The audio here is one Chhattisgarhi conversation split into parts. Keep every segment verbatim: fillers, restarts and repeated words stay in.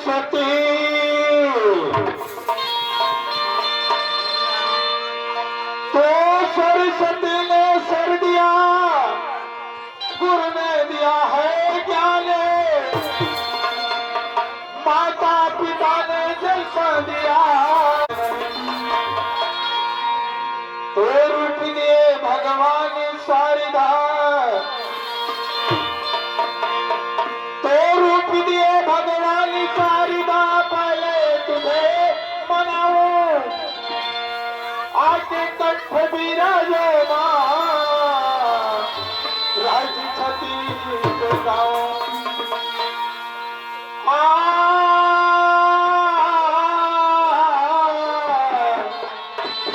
सरस्वती, तो सरस्वती ने सर दिया, गुरु ने दिया है ज्ञान, माता पिता ने जलसा दिया। तो रूप दिए भगवान शारदा, तो रूप दिए भगवान शारदा, पहले तुझे मनाऊं, आके कंठ बिराजो माँ, राज छत्तीस गाऊं। आ,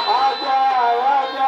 आजा, आजा।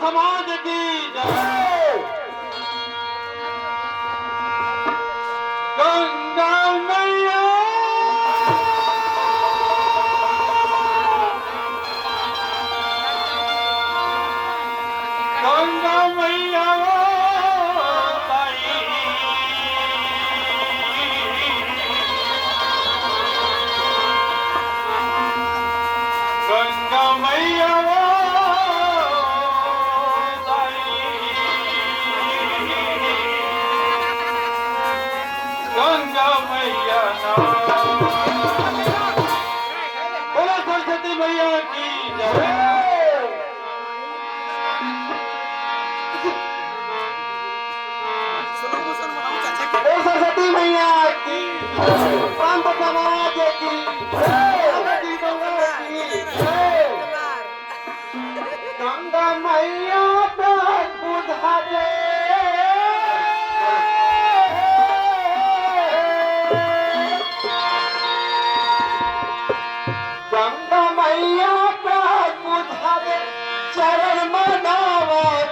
समाज की जय। गंगा मैया, गंगा मैया, ओ ताई। गंगा मैया, ओ ताई। गंगा मैया ना। बोलो सरस्वती मैया की जय। बोल सरस्वती मैया की, संत समाज की, गंगा मैया पर बुझा दे। गंगा मैया पर बुझा दे, चरण मनावत।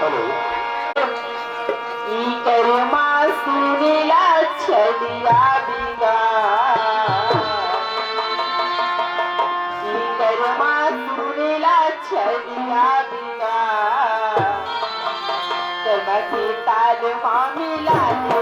हेलो। इकर मा सुनीला छलिया बिगा। इकर मा सुनीला छलिया बिगा। कमती ताल मा मिला दे।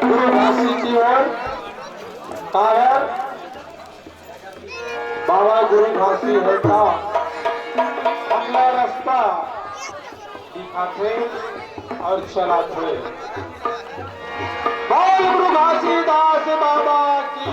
गुरु घासी की ओर, कारण बाबा गुरु घासी हे त हमला रास्ता दिखाथे अउ चलाथे। बोल गुरु घासीदास बाबा की।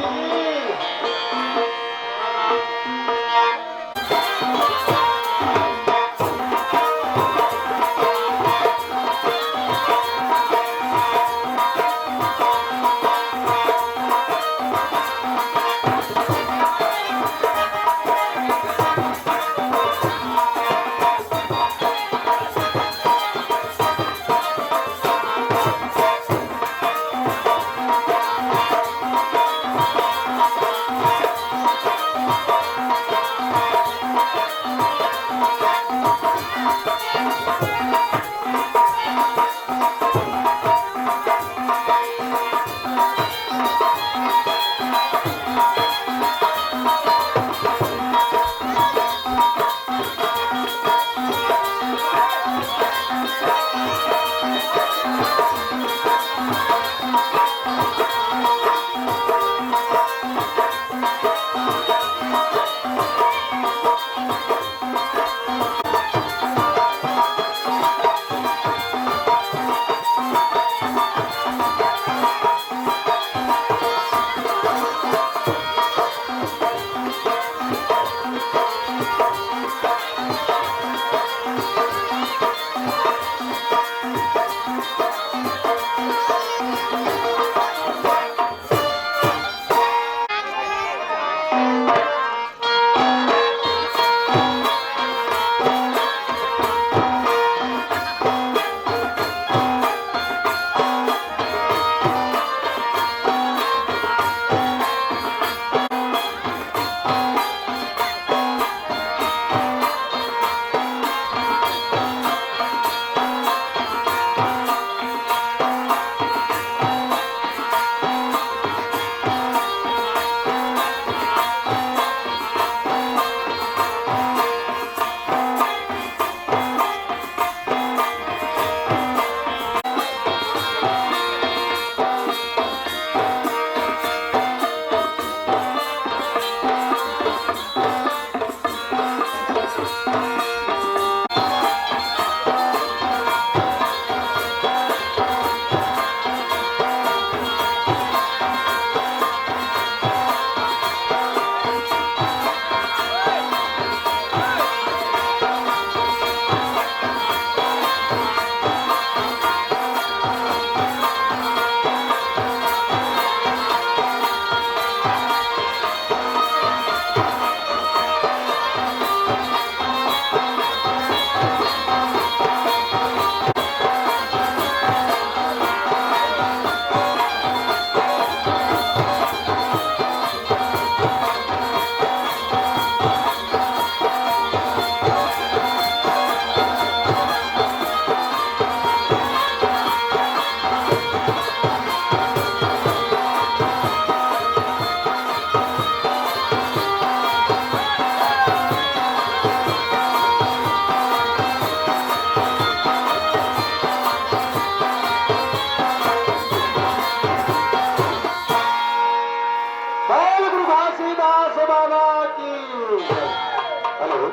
हेलो।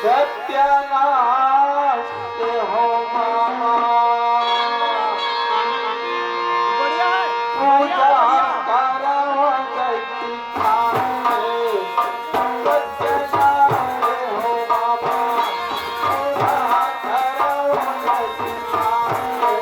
सत्यानाश ते हो बाबा। पूजा करव शक्ति थारे। सत्यानाश ते हो बाबा। पूजा करव शक्ति थारे।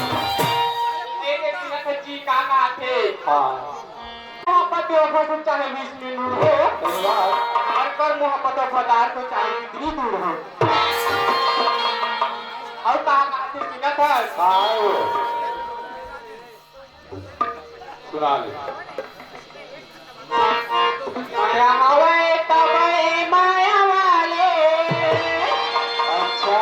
ए, ए, सुनत हस जी, का कहत हे? हाँ। मोहब्बत के ओखर से चाहे बीस मील दूर हो, सही बात। और कर मोहब्बत वफादार को चाहे कितनी दूर हो। और का कहत हे, सुनत हस? हाँ, वो। सुना ले। माया हवय तब ए माया वाले। अच्छा।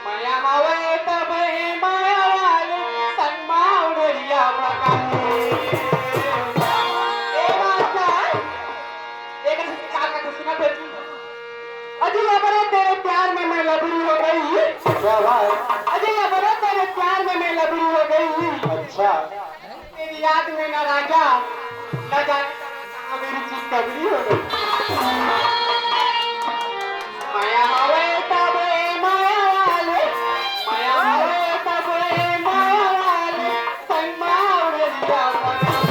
माया हवय तब ए माया वाले, संग मा उड़रिया भगाए। ए बादशाह, एक का का सुना थे। अजी अबरे तेरे प्यार में मैं लबड़ी हो गई। क्या बात? अजी अबरे तेरे प्यार में मैं लबड़ी हो गई। अच्छा। तेरी याद में ना राजा, ना जाने कहाँ मेरी चित कबरी हो गई। माया हवे तब ए माया वाले, माया हवे तब ए माया वाले, संग मा उड़रिया भगाए।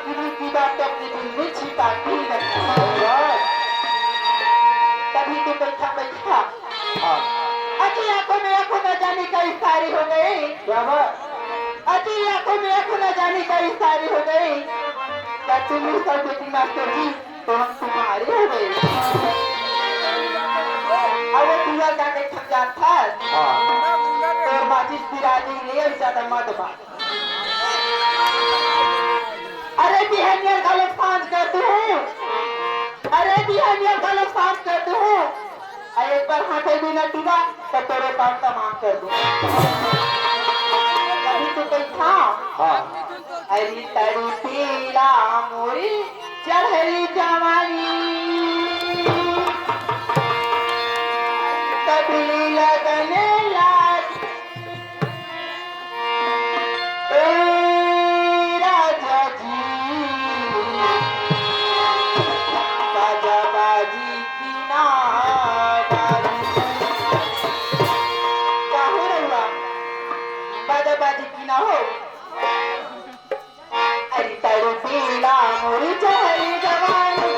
दिल की बात तो अपने दिल में छिपा के ही रखा है। तभी तो बैठा बैठा। हाँ। अजी आंखों में आंखों ना जाने का इशारे हो गए। क्या बात? अजी आंखों में आंखों ना जाने का इशारे हो गए। क्या तुम ही सब बेटी मास्टर जी, तो हम तुम्हारे हो गए। अब वो पूरा जाके थक जाता है। हाँ। तो माचिस पिरा दी ले, ज्यादा मत बात। अरे बिहानिया घलो सांझ कर दूं। अरे बिहानिया घलो सांझ कर दूं। अरे एक बार हाथे भी न टूटा तो तोरो काम तमाम कर दूं। कभी तो बैठा। हाँ। अरे तड़पेला मोरी चढ़ली जवानी। कभी लगने लाग ए राजा जी, बाजा बाजी की ना बाजी। का हो रउआ? बाजा बाजी की ना हो? अरे तड़पेला मोरी चढ़ली जवानी,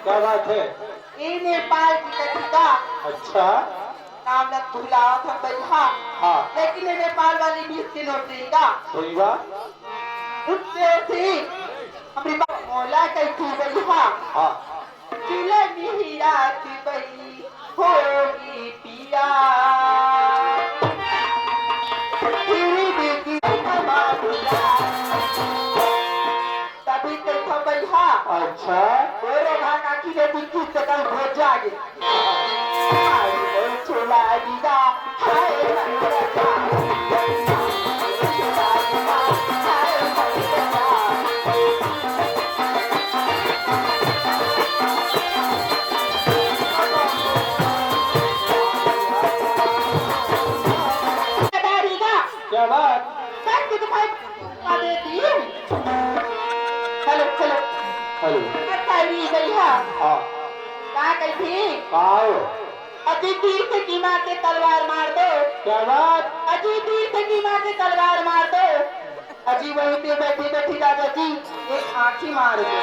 क्या बात है? ये नेपाल की कथी का? अच्छा। नाम ल भुलावत हन बइहा। हाँ। लेकिन ये नेपाल वाली बीस के नोट देगा। सही बात। उससे थी हमरी बा-, मोला कही थी बइहा। हाँ। चूल्हा मिहिया की बई होगी पिया। फिर भी की बाबूला। तभी तो खबई हा। अच्छा। ओ रोधा काकी ले बिक्की से कल भोज जागे। हाय, ओ चुलागी दा, हाय, ओ चुलागी दा, हाय, दाढ़ी का। क्या बात? सच के भाई हेलो, हेलो। हेलो। अरे, तारी भैया। हाँ। का कही? का हो? अजी तीर से की मार के तलवार मार दो। क्या बात? अजी तीर से की मार के तलवार मार दो। जी, वहीं पे बैठी बैठी राजा जी एक आंखी मार दे।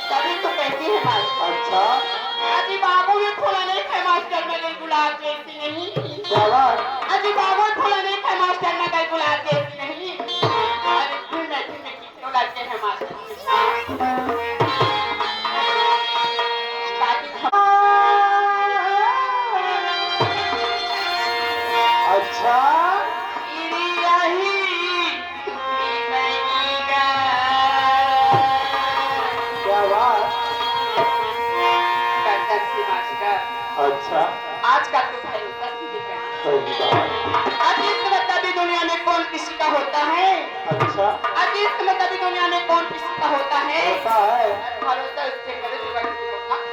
तभी तो कहती है मास्टर। अच्छा। अजी बाबू भी फूला नहीं खाए मास्टर, मगर गुलाब जैसी नहीं। क्या बात? अजी बाबू भी फूला नहीं खाए मास्टर, मगर गुलाब जैसी नहीं। अरे फिर मैं, फिर मैं क्यों लग गए हैं मास्टर? दादी। अच्छा। क्या बात। अच्छा। आज का तो भरोसा ही नहीं करता। सही बात। अतीत में कभी दुनिया में कौन किसी का होता है? अच्छा। अतीत में कभी दुनिया में कौन किसी का होता है? होता है। भरोसा उससे करो जो कभी होता है।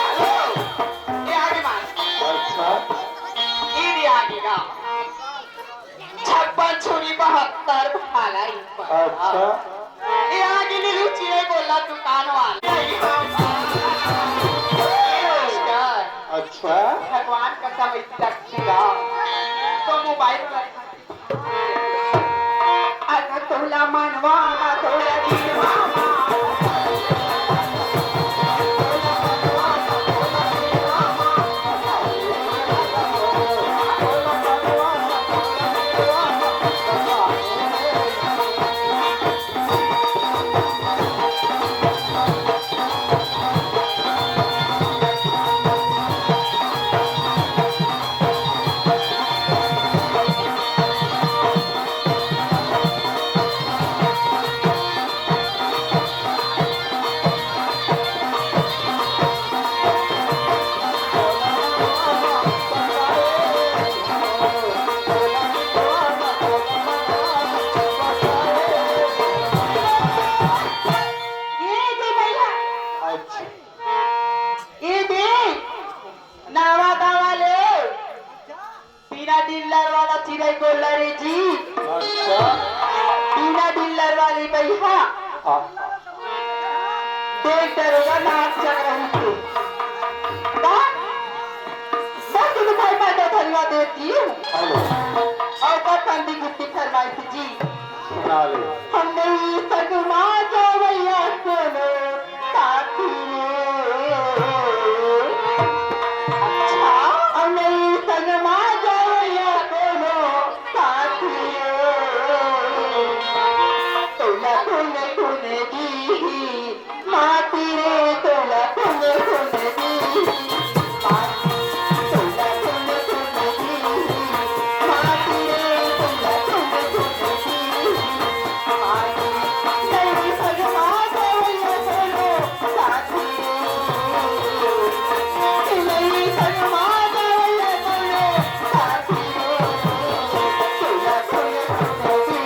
ये आगे मास्टर। अच्छा। ये भी आगे का। छप्पन छुरी बहत्तर भाला ऊपर। अच्छा। ये आगे नीलू चिरे गोला दुकान वाला। अच्छा। भगवान कसम ऐसी रखिएगा। तो मोबाइल वाला अरे तोला मनवा, तोला दिलवा। ये दे भैया। अच्छा। ये दे। नवा दवा ले। बिना डीलर वाला चिरई गोल्ला रे जी। अच्छा। बिना डीलर वाली बइहा। हाँ। देख दरोगा नाच चल रही थी। का? बस तुम भाई मैं तो धन्यवाद देती हूँ। हेलो। और बस हम भी गुप्ती फरमाइश जी। सुना ले। हमने ये सगमा जावैया कोनो साथी रे। अच्छा। हमने ये सगमा जावैया कोनो साथी रे। तोला कोने कोने दी। माटी रे तोला कोने कोने दी। माटी तोला कोने कोने दी। माटी रे तोला कोने कोने दी। माटी नहीं सगमा जावैया कोनो साथी। नहीं सगमा जावैया कोनो साथी। तोला कोने कोने दी।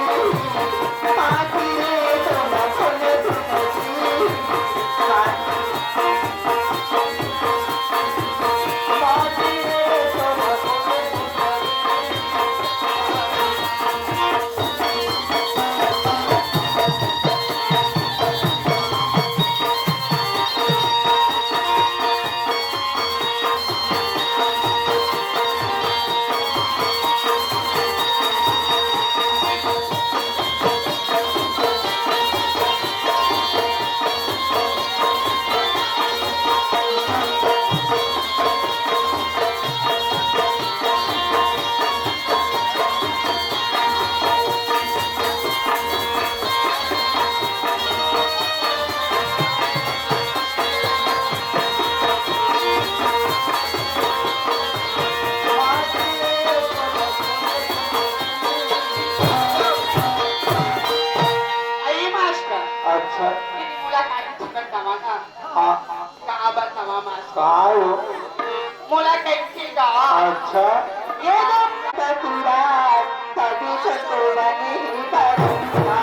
अरे मास्टर। अच्छा। ये मुलाकात की सुंदर दवा का। हाँ। कहाँ बतावा मास्टर? काय हो? मोला कइसे गा? अच्छा। ये जो ससुरा, ससुर ससुरा नहीं बसुरा।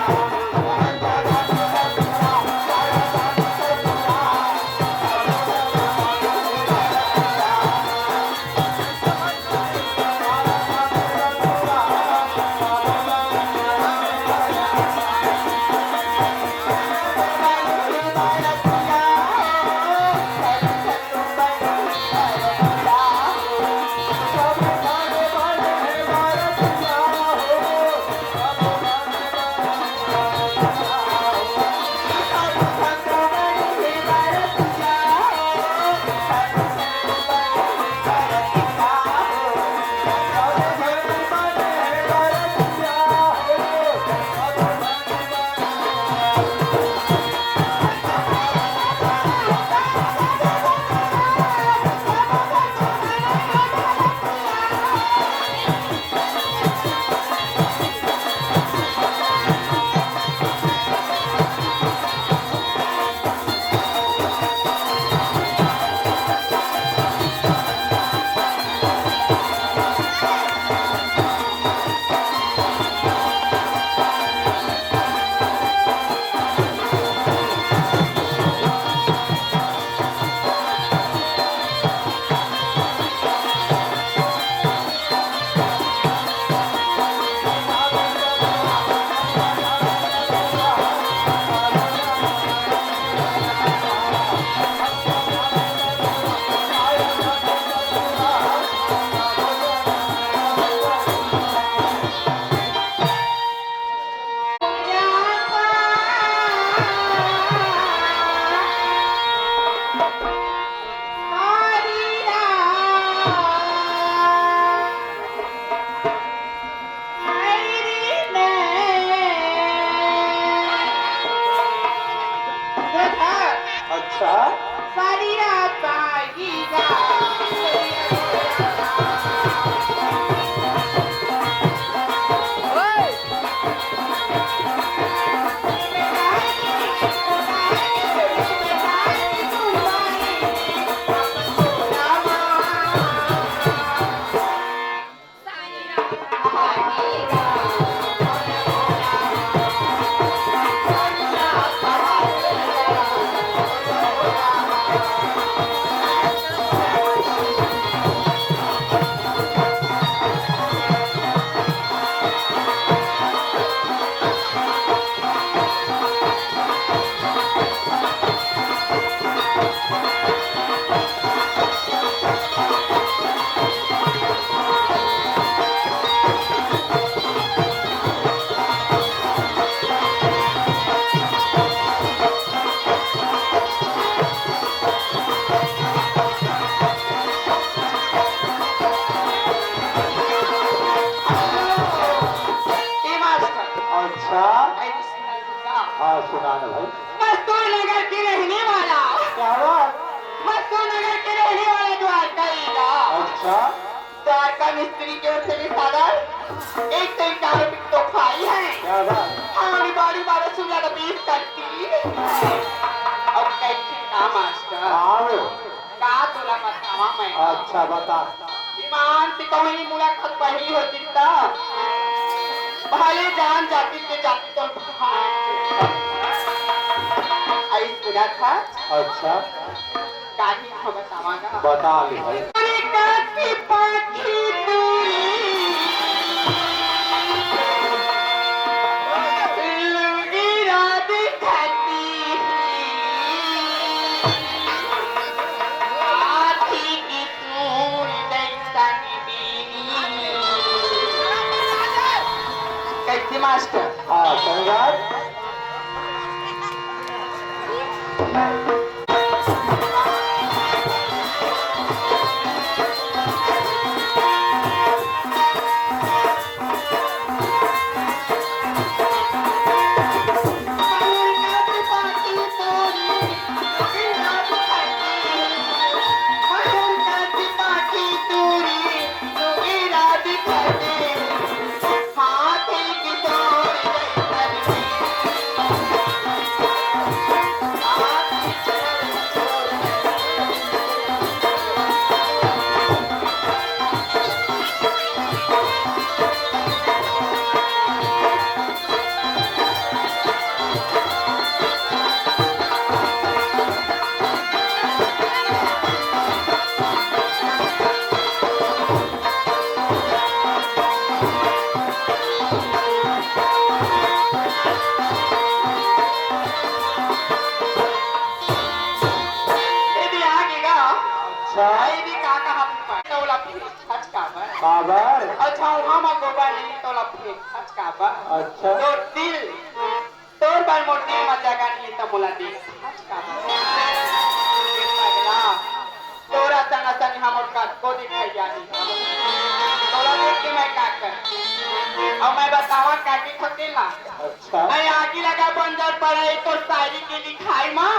हाँ, सुना ना भाई। मस्तूर नगर के रहने वाला। क्या बात? मस्तूर नगर के रहने वाला द्वारका ईला। अच्छा। द्वारका मिस्त्री के ओर से भी सादर एक सौ इक्यावन तो खाई है। क्या बात? हाँ, बड़ी बारह सौ ज्यादा बीस करती। अब कैसे का मास्टर? हाँ। का तोला बतावा मैं? अच्छा, बता। ईमान से कहूँ, ये मुलाकात पहिली होती त भले जान जाती ते जाती तो आई सुना था। अच्छा। काहे हम बतावा ना? बता ले भाई। अरे काकी पाखी दूरी, लुगी राधी खाती। हाथी की सूंड जैसन बीनी। कैसे मास्टर? हाँ, सही बात। ये भी आगे गा। अच्छा। ये भी का कहा तोला फिर खच काबर? काबर? अच्छा, वहाँ मा गोबर नहीं तोला फिर खच काबर? अच्छा। तो दिल तोर बर मोर दिल म जगह नहीं त मोला देख। तोर असन असन हमर कतको दिखइया नहीं। तोला देख के मैं का कर? अउ मैं बतावा का की खकेला? अच्छा। मैं आगी लगा बंजर पड़ा ए तोर शायरी के लिखाई मा।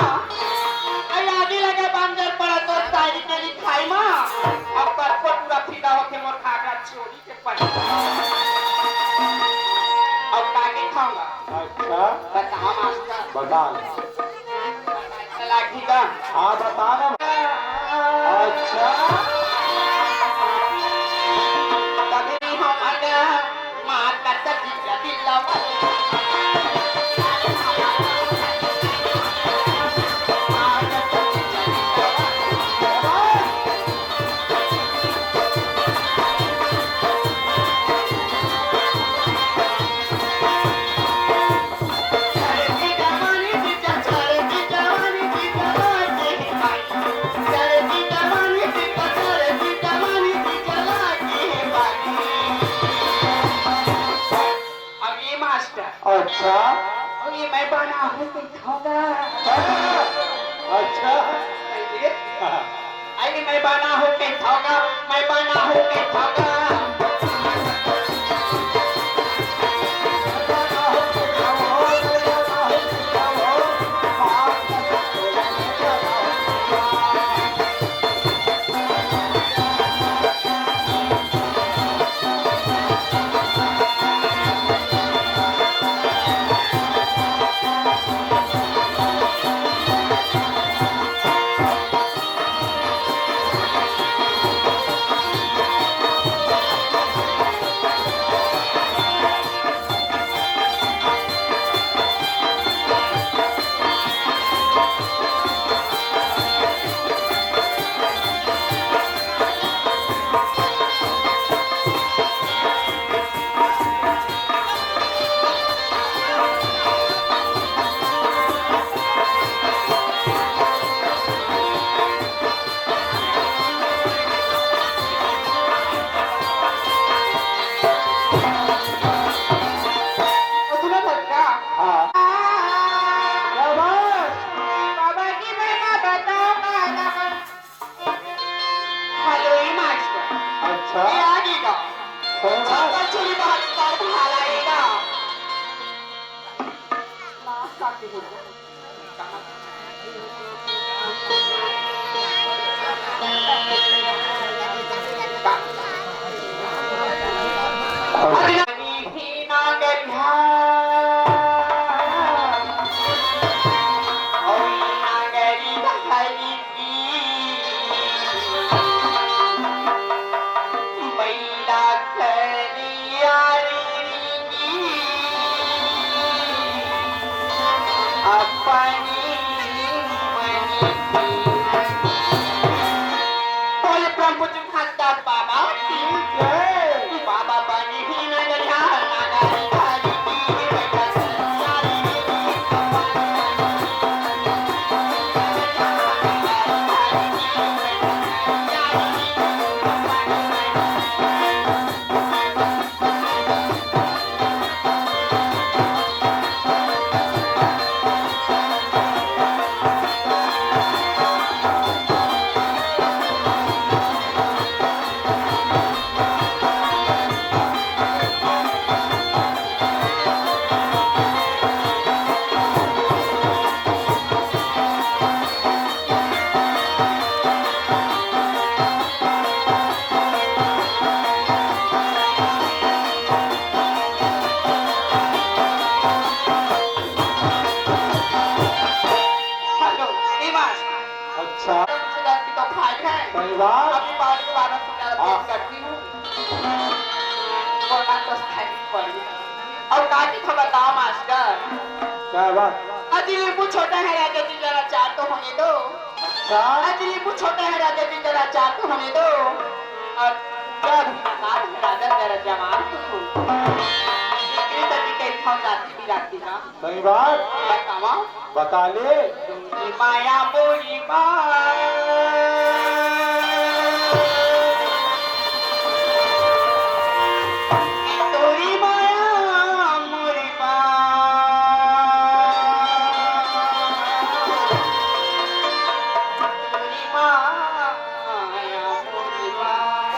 मैं आगी लगा बंजर पड़ा तोर शायरी के लिखाई मा। अब कतको पूरा फिदा होके मोर घाघरा छोड़ी। अब कागे खाऊंगा? अच्छा। बता मास्टर। बता। चला ठीक है। हाँ, बता ना। अच्छा। तभी हम आगे मार का सब्जी का दिल लगा। अब ये मास्टर। अच्छा। अब ये मैं बना हूँ कि थोड़ा। अच्छा। अरे मैं बना हूँ कि थोड़ा, मैं बना हूँ कि थोड़ा। सुनो भक्का। हाँ। क्या बात? बाबा की महिमा बताओ, हेलो, ए मास्टर। अच्छा। ए आगे गा। कौन है? छप्पन छुरी बहत्तर भाला ए गा। ना, बोले प्रभु जी घनदास बाबा की जय। बाबा बनी ही नगरिया, नगरी धारी की बैठा। हेलो, ए मास्टर। अच्छा। कुछ गलती तो खाई है। सही बात। अभी पाँच बारह सौ रुपया हाँ। पेश करती हूँ। वरना तो स्थाई पड़ी। और काकी को बताओ मास्टर। क्या बात? अजी लींबू छोटा है राजा जी, जरा चार तो होने दो। अच्छा। अजी लींबू छोटा है राजा जी, जरा चार तो होने दो। और पूरा भी मकान है राजा, जरा जवान तो हो। इतनी तक की कहीं खाओ जाती भी राती ना। सही बात। बतावा। बता ले। तोरी माया मोरी माँ। तोरी माया मोरी माँ। तोरी माया मोरी माँ।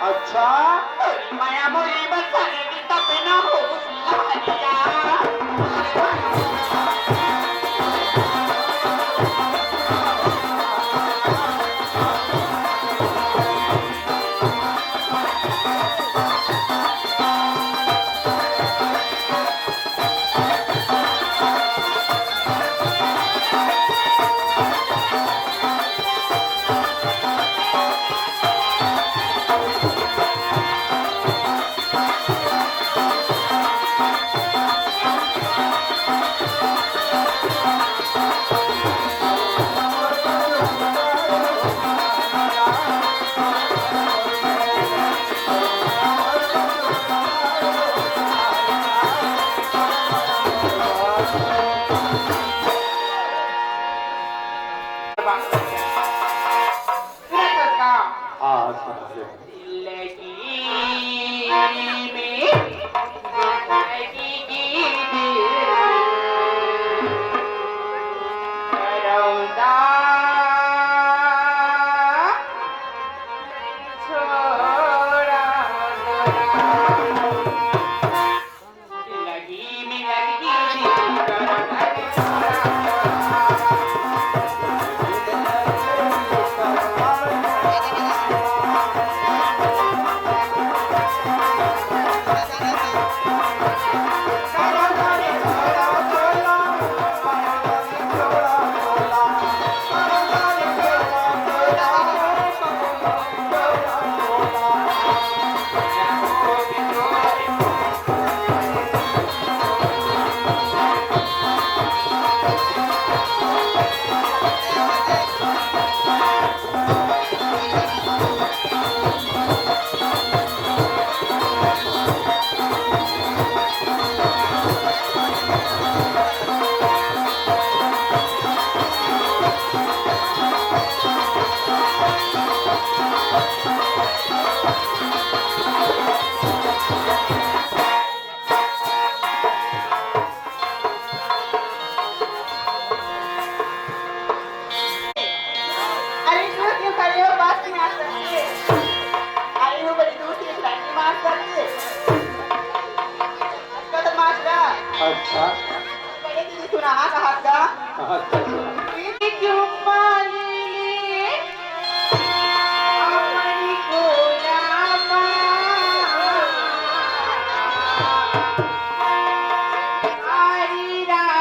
अच्छा। हाँ, समझ गया। सुनाहा कहत गा। अच्छा, अच्छा। क्यों पाली ले अपनी कोला मा। हरी राम।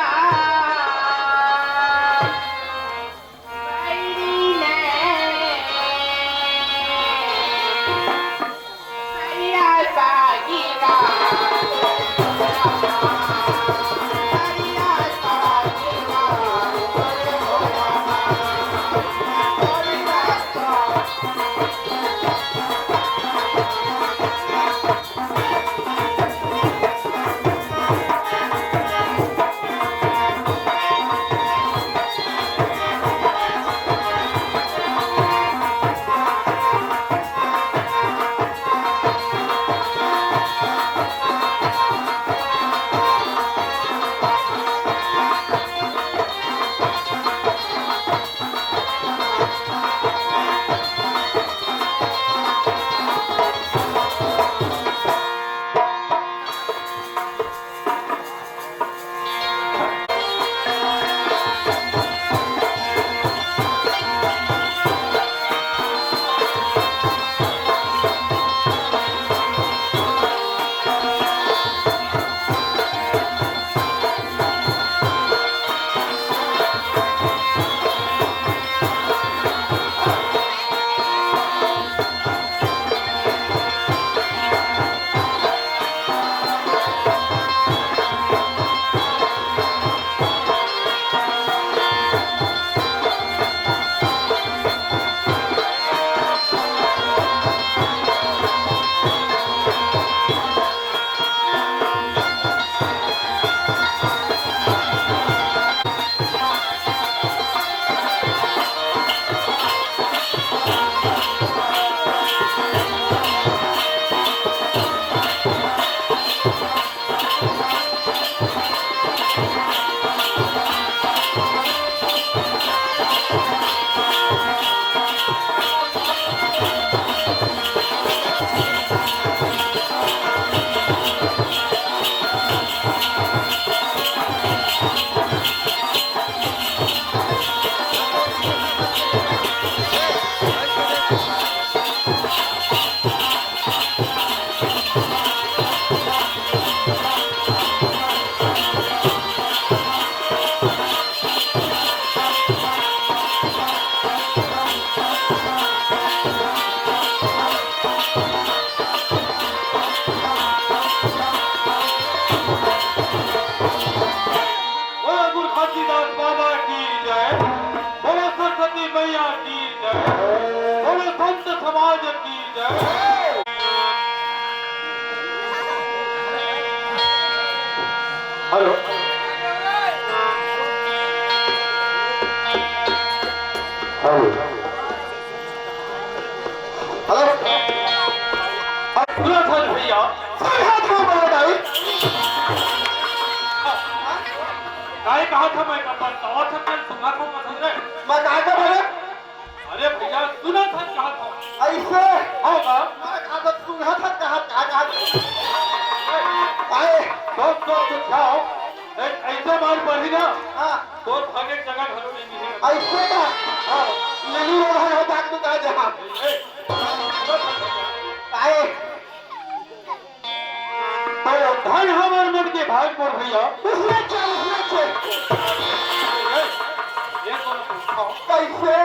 बोलो गुरु घासीदास बाबा की जय, बोलो सरस्वती मैया की जय, बोलो संत समाज की जय। Hello, hello. हेलो। अब पूरा सच भैया। सही हाथ में बोलो भाई। काय कहा था मैं, कब बतावा था, मैं सुना था, मैं समझे। मैं कहा था बोले? अरे भैया, सुना था, कहा था। ऐसे? हाँ, बा। मैं कहा था, सुना था, कहा, कहा, कहा। आए। दोस्त, दोस्त, कुछ खाओ। ए-, ऐसे मार पड़ी ना। हाँ। तोर भागे के जगह घलो नहीं मिले। ऐसे का? हाँ। नहीं होगा, है बात में कहा जहाँ। ए, ए। आए। तो धन हमर मन के भाग मोर भैया। उसने क्या, उसने क्या? ए, ये तो पूछो। कैसे?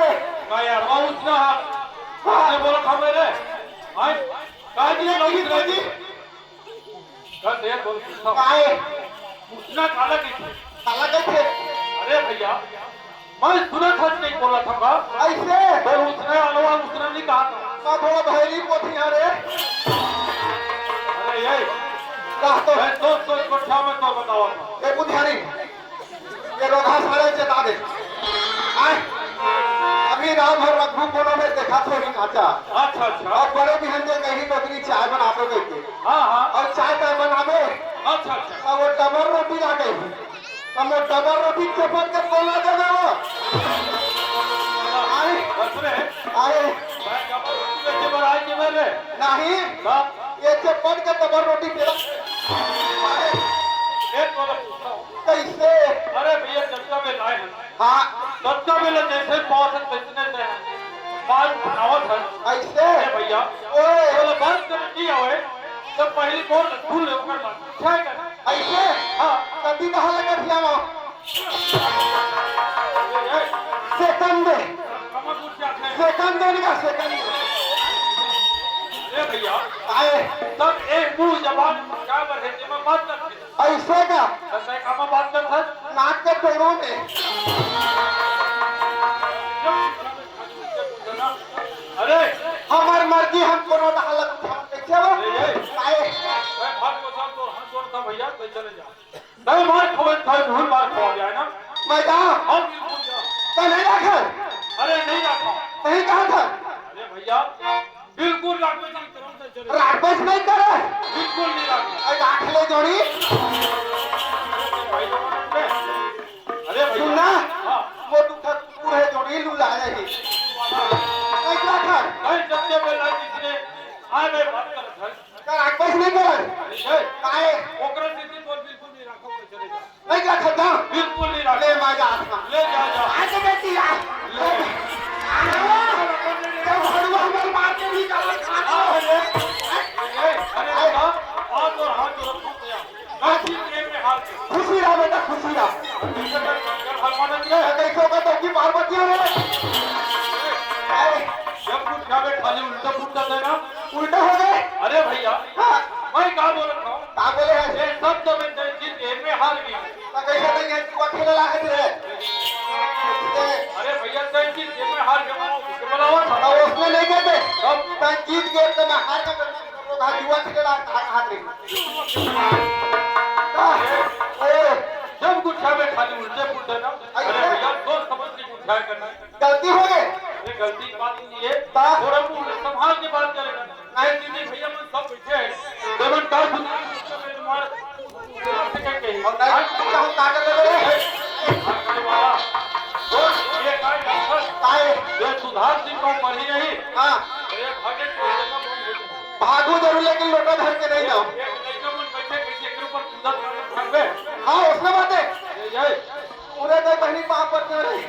मैं यार, वो उसना। हाँ। ये बोला था मेरे। हाँ। काहे की ये लगी लगी लगी? कल दे बोल पूछता हूँ। काहे? उसना काला कइथे? काला कइथे? अरे भैया, मैं सुना था नहीं बोला था का? ऐसे? तो उसने अलवा उसने नहीं कहा था। मैं थोड़ा भैरी पोथी है रे। अरे ये। कहा तो। मैं सोच सोच को क्या मैं तो बतावा था। ए बुधियारी। ये रोगहा सारे चेता दे। आय, अभी राम हर रघु कोनो में देखा थोड़ी नाचा। अच्छा, अच्छा। अब बड़े बिहन जे कहीं टोकरी चाय बना दो देखे। हाँ, हाँ। और चाय ताय बना दे। अच्छा, अच्छा। अब वो डबल रोटी ला गई। अब वो डबल रोटी चपट के बोला दे दो। आय। बस रे। आय। मैं डबल रोटी में के बार आए के मेरे। नहीं। हाँ। ये चपट के डबल रोटी दे। आय। एक बोला पूछता हूँ। कैसे? अरे ततका बेला जइसे पावत हस, तइसने ते बात बनावत हस। अइसे? ए भइया, ओए। तोला बात करे नइ आवय, त पहिली मोर ला सुन ले, ओकर बाद पूछे कर। अइसे? हाँ। कति कहाँ लगा दिया ना? ए, ए। सेकंड दे। कमा कुछ जाथे। सेकंड दे ना, सेकंड दे। ए भइया, आए। तब ए मुंह जबान का बर हे, जेमा बात करथे। अइसे का? त तैं कामा बात करत हस? नाक के पेड़ों में। अरे! हमर मर्जी, हम कोनो डाल उठा, कइसे हो? ए, ए। आए। मैं भाग को साथ तो हाथ जोड़ता भइया, तैं चले जा। नहीं मार खवाय, तैं भूल मार खवा गया है ना? मैं जाऊं? हाँ, बिल्कुल जा। तैं नहीं रखा? अरे, नहीं रखा। नहीं कहा था? अरे भइया, बिल्कुल राखबे नहीं करंव, तैं चले। राखबे नहीं करे? बिल्कुल नहीं राखंव। अरे राख ले जोड़ी। अरे भइया। सुन ना, हाँ। वो तू था कुकुर है जोड़ी लू ला जाही। नहीं राखा। नहीं, जब के बेला किसी ने आए, मैं बात कर था। का राखबे नहीं करे? अरे, काहे? ओकरा से तो बिल्कुल नहीं राखंव, तैं चले जा। नहीं रखा था? बिल्कुल नहीं रखा। ले, मैं जात हंव। ले जा, जा। आज बेटी आ। ले। जब हड़ुआ हमर मार के भी गलत आ, अरे। ए, अरे, आ, आ तो हाथ जोड़, खुश रह। मैं ठीक है, मैं हाथ जोड़। खुशी रहा बेटा, खुशी रहा। भगवान ने देखो का तो की पार्वती हो रे। जब कुछ खावे खाली उल्टा पुल्टा देना। उल्टा हो गए? अरे भइया, हाँ। मैं का बोलत हंव? का बोले हैं? ये सब तो मैं तैं जीत के मैं हार गया। त कइसे नहीं है, जुआ खेले ला है रे? अरे भइया, तैं जीत के मैं हार गया, उसके बुलावा था। अब उसने नहीं कहते। तब? तैं जीत गए तो मैं हार गया, तो मैं लोग हाथ जुआ खेले ला, हार, हार रही। ए, जब कुछ खावे खाली उल्टे पुल्टे ना। अरे अइसे? भइया, सोच समझ के कुछ खाया करना। गलती हो गए। ये गलती की बात नहीं है। ता? थोड़ा मुंह संभाल के बात करेगा। नहीं, नहीं, नहीं, भइया, मन सब बइठे हैं। देवन का सुन, तुम्हारे और नहीं, तुम कहूँ का कर ले रे? अरे वाह। बोल, ये काय डॉक्टर? काय? ये सुधार सिंह को पढ़ी नहीं? हाँ। ये भागे के जगह बंद हो गया। भागू जरूर, लेकिन लोटा धर के नहीं जाओ। एक लड़का मन बैठे, कैसे एक ऊपर कूदा कर भागबे? हाँ, उसने बात है। ये, ये। पूरे दे बहिनी पाँव पर क्यों नहीं?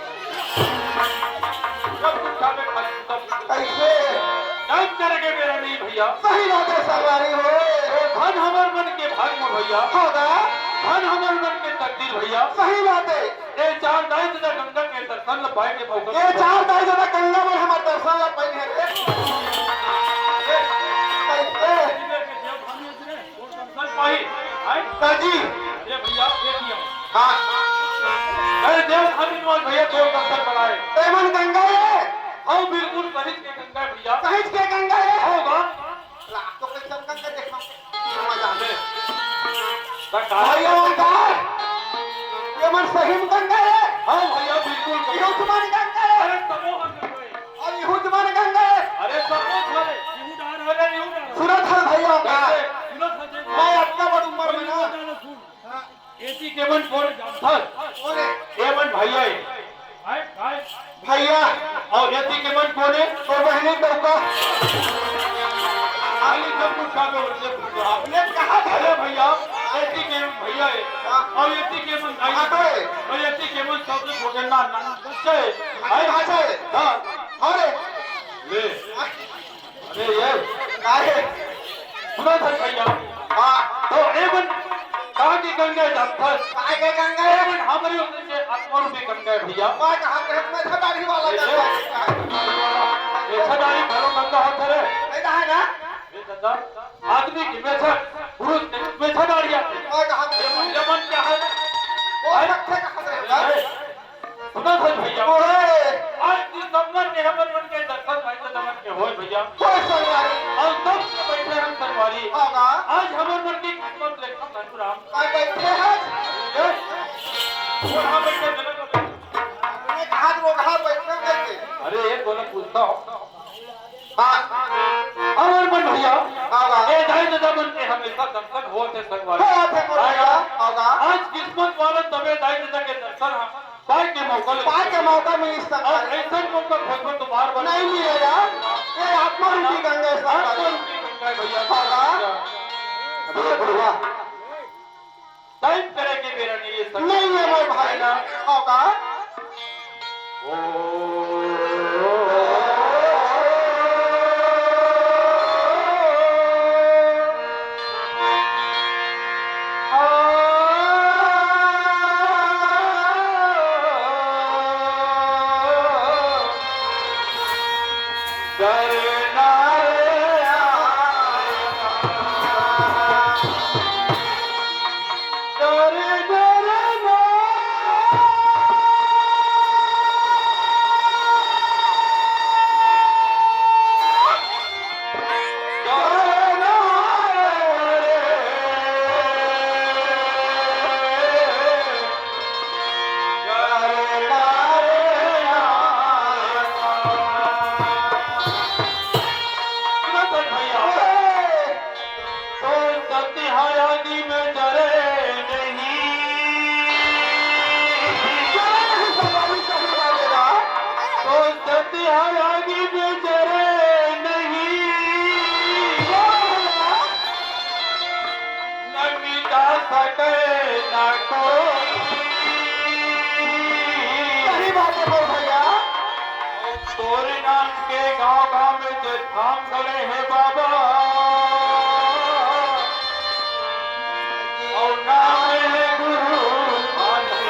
जब कुछ खावे खाली तब कइसे? टाइम करे के बेरा नहीं भइया। सही बात है सरवारी हो। ए धन हमर मन के भाग में भइया। होगा। धन हमर मन के तकदीर भइया। सही बात है। ए चार दाई ददा गंगा के दर्शन ल पाए के मौका ये मिला। चार दाई ददा गंगा में हमर दर्शन ल पाए हे रे। ए, कइसे? दर्शन पाई, आए? का जी? अरे भइया, ये दिया। हाँ। अरे देव धनी नवाज भइया, तोर दर्शन कराए। तेमन गंगा ये? हाँ, बिल्कुल सहिज के गंगा है भइया। सहिज के गंगा ये? हाँ, बा। रात को कोई सब गंगा देखा। मजा आ गया। भइया ओंकार, ये मन सही में गंगा ये? हाँ भइया, बिल्कुल गंगा। ये मन गंगा ये? अरे, तमो गंगा है। अउ इहू मन गंगा हे। अरे, सब लोग बोले, इहू डार हरे, इहू डार। सुनत हस भइया का? कैसे? सुनत हस जे। मैं अतका बड़ उम्र में ना। सुन। एती के मन कोन जानथस? कोन हे? ए मन भइया हे। आए, आए। भइया। अउ एती के मन कोन हे? तोर बहिनी डउका। खाली सब कुछ का के बोलते पूछो। आपने कहा था? अरे भइया, एती के मन भइया हे। हाँ। अउ एती के मन दाई। हाँ, तो हे। अउ एती के मन सबसे छोटे ना, ना, बच्चे हे। हाँ, हाँ, हाँ। हाँ। अरे। ले। अरे ये, काहे? सुनत हस भइया। हाँ। त ए मन कहाँ के गंगा हे जानथस? काय के गंगा हे? ए मन हमरे ओतने के आत्मा रूपी गंगा हे भइया। मैं कहा के मेछा दाढ़ी वाला ए, गंगा हे। मेछा दाढ़ी घलो गंगा होथे रे। नहीं तो हे ना? ए दादा, आदमी के मेछा, पुरुष के मेछा दाढ़ी आथे। मैं कहा के ए महिला मन के हे। वो हैं? पत्थर कहाँ से हे? ए, सुनत हस भइया। ओए। आज दिसंबर में हमर मन के दर्शन भाई के दमन के होय भइया। होय संगवारी। अउ तब से बइठे हन संगवारी। हाँ, हाँ। आज हमर मन के किस्मत लेखा धनु राम। का बइठे हस? ए, वो कहाँ बइठे जनक बइठे। अरे कहाँ वो कहाँ बइठे बइठे? अरे ये बोला पूछता हूँ। हाँ। हमर मन भइया, हाँ, हाँ। ए दाई ददा मन के हमेशा दर्शन होत हे संगवारी। होत हे मोर भइया, हाँ, हाँ। आज किस्मत वाला तबे दाई ददा के दर्शन ह, पाए के मौका ले। पाए के मौका मिलिस अउ संगवारी। अइसन मौका खोजबो तो बार बार नहीं मिलेगा। ये आत्मा रूपी गंगा हे आत्मा संगवारी। रूपी गंगा हे भइया। हाँ, हाँ। अरे बुढ़वा। टाइम करे के बेरा नहीं हे संगवारी। नहीं हे मोर भाई। हाँ, हाँ। तो सत्य है आगी में जरे नहीं। तो सत्य है आगी में जरे नहीं। न मिटा सके न कोई। सही बात है बोल भैया। तोरे नाम के गांव गांव में जे थाम खड़े हैं बाबा, और नाम है गुरु घासी।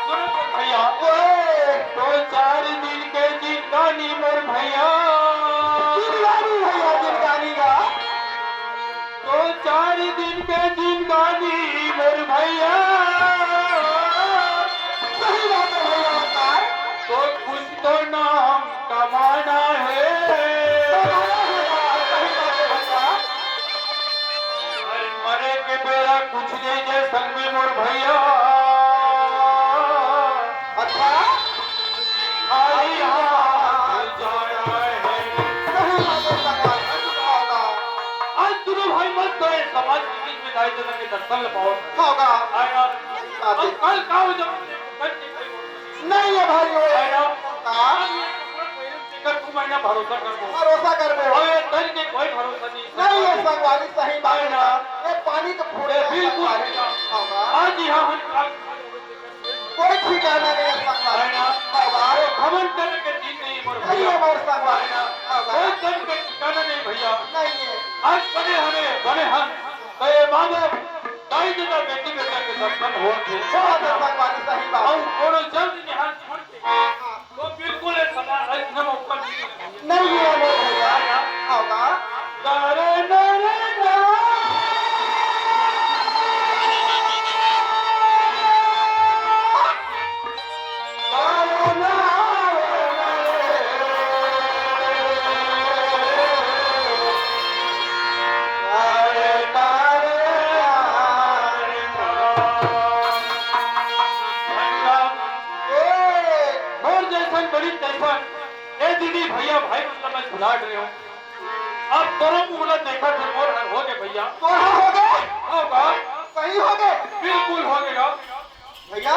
सुनो तो भैया, ओए, तो चार दिन के जिंदगानी मोर भैया। जिंदगानी भैया, जिंदगानी का। तो चार दिन के जिंदगानी मोर भैया। सही बात है भैया, बताए। तो कुछ तो नाम कमाना है। कमाना है, सही बात है भैया। अरे मरे के बेरा कुछ नहीं दे संग में मोर भैया। अच्छा। खाली हाथ जाना है। सही बात है, सही बात है। आज दोनों भाई मत गए, समाज के बीच में दाई दादा के दर्शन ले पाओ। होगा। आएगा। बात है। अब कल का हो जब कल के कोई नहीं है भाई, वो आएगा। हाँ। कर तू मैं ना भरोसा कर दो। भरोसा कर दो। और ये कल के कोई भरोसा नहीं। नहीं है संगवारी, सही बात है। आएगा। ये पानी तो फूटे ये बिल्कुल। संगवारी। होगा। आज यहाँ हम कोई ठिकाना नहीं है संगवारी। है ना? बाबा। वो घमंड करे के दिन नहीं मोर नहीं भैया। है मोर संगवारी। बाबा। कोई कम के ठिकाना नहीं भैया। नहीं है। आज बने हने, बने हन। तो ये माँ बाप, दाई ददा, बेटी बेटा के दर्शन हो थे। बहुत है संगवारी, सही बात। और कोनो जल्द निहाल छोड़ के। हाँ। तो बिल्कुल ये समा-, ऐसा मौका नहीं है। नहीं है मोर भैया। होगा। मोर जैसन बड़ी तैसन, ए दीदी, भैया, भाई, मतलब मैं भुला गए हूँ। अब तोरो मुंह ला देखा थे, मोर हर हो गए भैया। तोर हर हो गए? होगा। सही हो गए? बिल्कुल हो गएगा। भैया,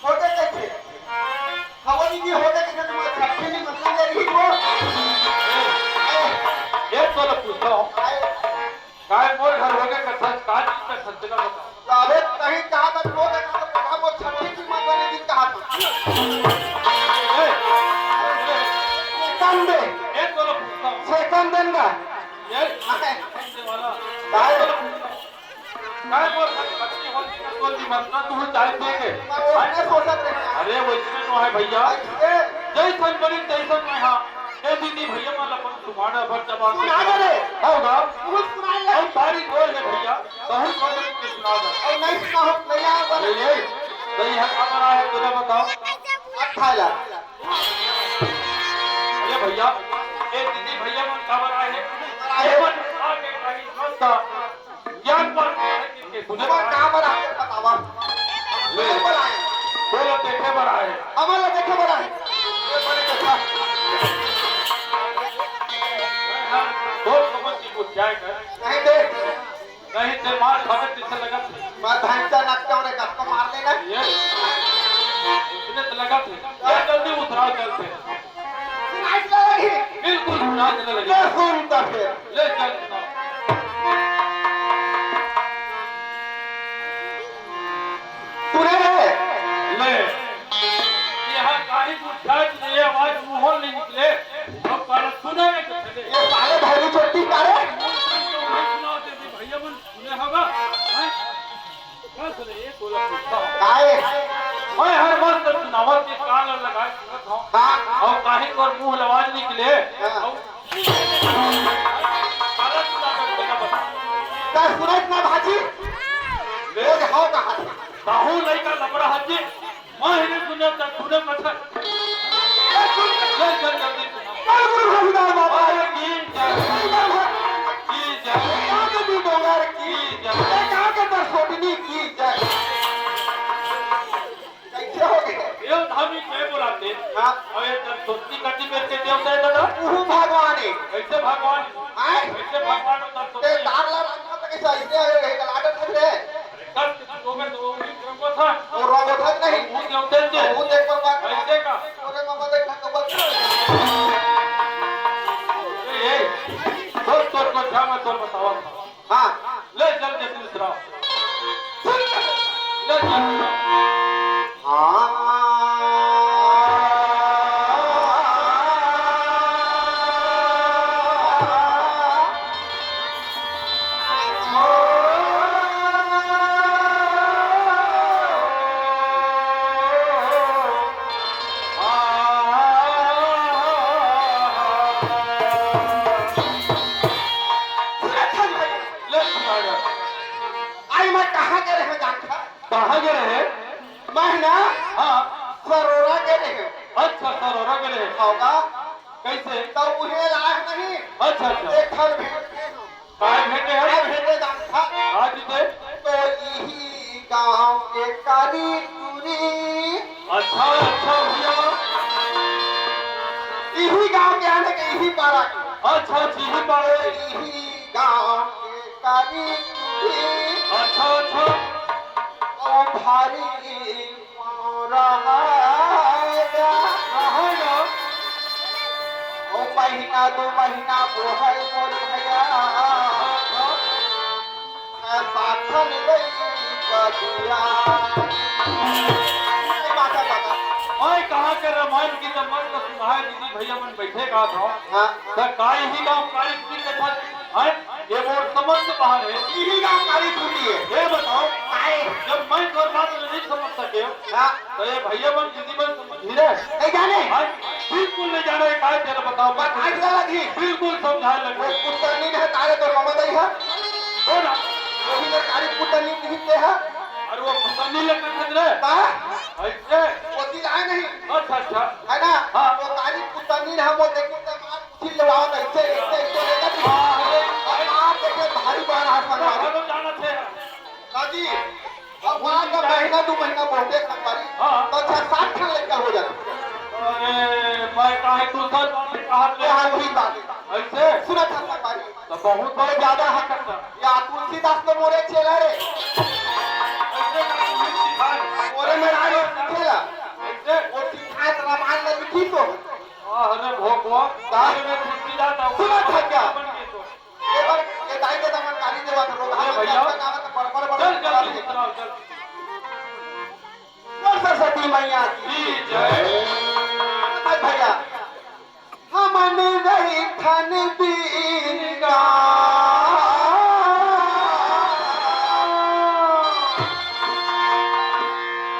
हो गए कैसे? हवा नहीं हो गए कैसे? तुम्हारे छट्ठी नहीं मतलब ये रही को। ये तो पूछता हूँ। आए। काय मोर घर होगे कथस, का दिन कथस, तेला बता। अबे, कहीं कहा था, वो देखा तो देखा, वो छठी की माँ बने दिन कहा था। ए, सेकंड दे। ए, तोला पूछता हूँ। सेकंड देन का? ये, अरे। ये वाला। काय? काय मोर घर छठी होती ना, तो दी मत ना, तू चाय देंगे। मैं वो नहीं सोचा था। अरे, वो इसमें तो है भैया। ऐसे? जैसन बनी, तैसन मैं, हाँ। ए दीदी, भैया मन ला अपन सुनाना भर जवान सुना दे रे। होगा। तू सुनाए ले। और तारीख बोल दे भैया, बहुत मदद के सुना दे। और नहीं सुना हो, नहीं आया बोले। ले, ले। तो ये का बना है, तुझे बताओ। अच्छा यार। अरे भैया, ए दीदी, भैया मन का बना है? अरे। ये मन आगे कहीं मत था। ज्ञान पर तुझे वो का बना है बतावा। ले। बोल बना है। बोलो, देखे बना है। हमारा देखे बना है। ये बने देखा। हाँ, बहुत समझ की कुछ जाए कर। नहीं दे। नहीं ते मार खावे पीछे लगा थे। मैं भैंसा नकटा रे गप्पा मार लेना। ये। इतने तो लगा थे। ये जल्दी उतराओ चलते। नाच लगी। बिल्कुल नाच लगी। ले सुन तो फिर। ले चल सुना। तूने रे, बोल नहीं निकले। अब काला सुने नहीं तो चले। ये साले भैरी चोटी का रे? नहीं सुनाओ दे दे भैया मन सुने होगा। हैं? बस रे, ये बोला कुत्ता। काय? मैं हर वक्त सुनावत के कान लगाए सुनत हूँ। हाँ। और काहे कर मुंह लवाज निकले। हाँ। और काला सुना कर देना बता। का सुनत ना भाजी? ले। वो हो कहा। कहूँ नहीं का लपड़ा हजी। माहिर सुने त सुने पत्थर। ए, सुन, ले, चल, जल्दी सुना। चल, गुरु घसीदास बाबा की जय। की जय। की जय। कहाँ के तू डोंगर की जय। ए, कहाँ के तोर सोटनी की जय। कैसे हो गए? ये धामी के बुलाते। हाँ। और ये जब सोटनी कटी मेरे के देवता है दादा। उहू भगवान है। कैसे भगवान? आए? कैसे भगवान और जब ते सोटनी? तार ला रखा था कैसे ऐसे आए रहे, गलाडर था रे। कल किसी को मैं तो वो भी रंगो था। वो रंगो था कि नहीं? वो देवते थे। वो देख पर बात। ऐसे का? अरे मामा देख ना कबल। ए, ए, तोर, तोर, तोर, क्या मैं तोर बतावा? हाँ। ले चल के दूसरा। ले चल। हाँ। ले सुना जा। आई मैं कहाँ के रहे जानता? कहाँ के रहे? मैं ना हाँ। सरोरा के रहे। अच्छा, सरोरा के रहे। होगा। कैसे? तो उहे लाग नहीं। अच्छा, अच्छा। एक घर भेंट के हम। काय भेंटे है? काय भेंटे जानता? आज दे। तो यही गांव के कारी टूरी। अच्छा, अच्छा भैया। यही गांव के आने के यही पारा के। अच्छा, अच्छा, यही पारा के। यही गांव के कारी टूरी। अच्छा, अच्छा। ओ भारी रहा जा। रहा जा। ओ महीना दो महीना बोहल मोर भैया। साथन गई बदिया। ए माता, माता। ओए, कहाँ के रामायण की जब मन तो सुनाए दीदी भैया मन बैठे का था। हाँ। तो काई ही गाँव काई की कथा है। ये मोर समझ से बाहर है। यही गांव कारी टूरी है। ये बताओ, आए। जब मैं तोर बात नहीं समझ सके, हाँ। तो ये भैया मन, दीदी मन समझ ही रहे। नहीं जाने। हाँ, बिल्कुल नहीं जाने, काय तेरा बताओ, बात आज लगा थी। बिल्कुल समझाए लगे। वो कुत्ता नहीं है, तारे तो मामा दाई है। हो ना? वो भी तो कारी कुत्ता नहीं दिखते हैं। अरे वो कुत्ता नहीं लगता खतरे। हाँ? ऐसे? वो दिल आए नहीं। अच्छा, अच्छा। है ना? हाँ। वो कारी कुत्ता नहीं है, वो देखो तो मार चिल्लाओ ना, इससे, इससे, इससे लेकर भी। हाँ, अरे, अरे। आप देखे भारी बड़ा हाथ मंगा लो। चलो, जाना थे। दादी, अब वहाँ का महीना, दो महीना बोलते संगवारी, हाँ। तो छह सात ठन लड़का हो जाता। अरे, मैं काहे तू सर बात कहा ये हाँ, वही बात है। ऐसे? सुना था संगवारी। तो बहुत बहुत ज्यादा है करता। या तुलसीदास तो मोरे चेला रे। ऐसे का तुलसीदास? मोरे में राय खेला। ऐसे? वो सिखाए तो रामायण में लिखी तो। अरे भगवान, तारे में तुलसीदास था, सुना था क्या? बन गए तो। ये बार ये दाई के दमन कारी देवा तो लोग अरे हाथ भैया। में आवत बड़ बड़ बड़ चल, चल, बड़ा चल, है। चल, चल। बोल सरस्वती मैया की। की जय। अरे भैया, हमन रहिथन बीन गाँव।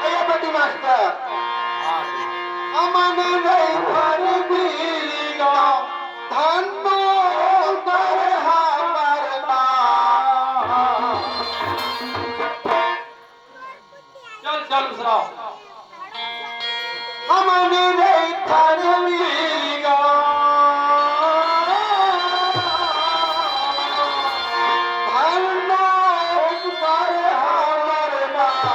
भैया बेटी मास्टर, हमन रहिथन बीन गाँव, धन्नो कर हमर नाम। चल, चल, सुनाओ। हमन रहिथन बीन गाँव, धन्नो कर हमर नाम।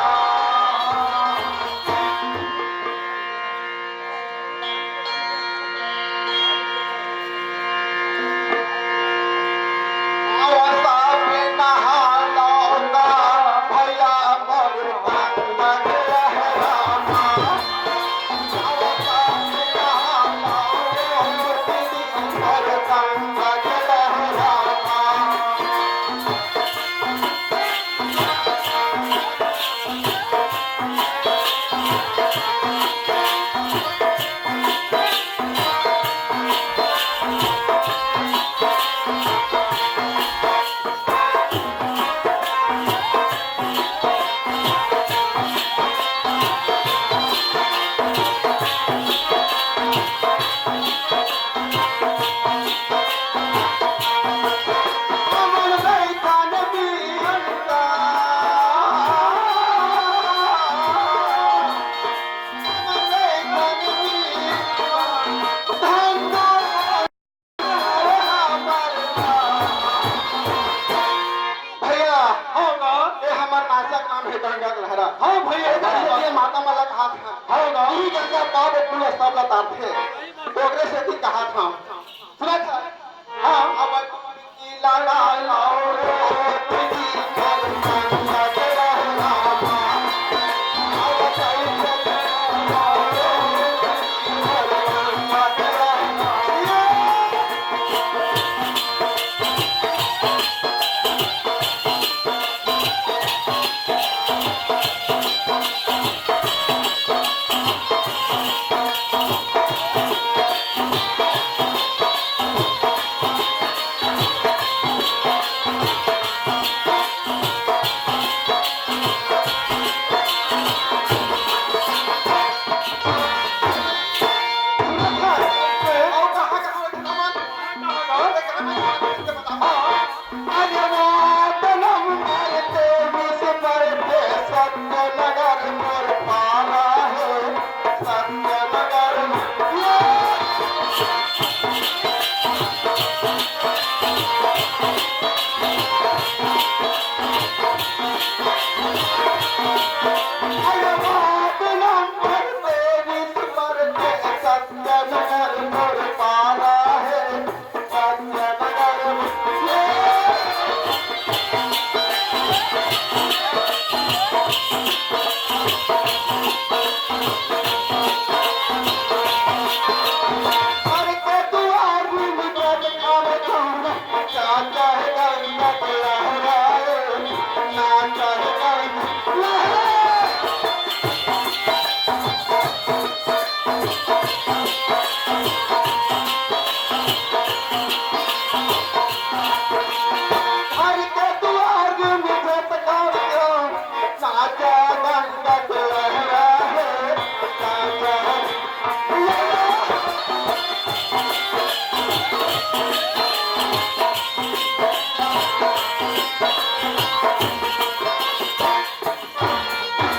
नाम हे गंगा के लहरा। हाँ भैया, ये माता मन ला कहाथे। हाँ गा। इही गंगा पाप पुण्य सब ला तारथे। तो ओकरे सेती कहाथे। सुनत हस? हाँ। अब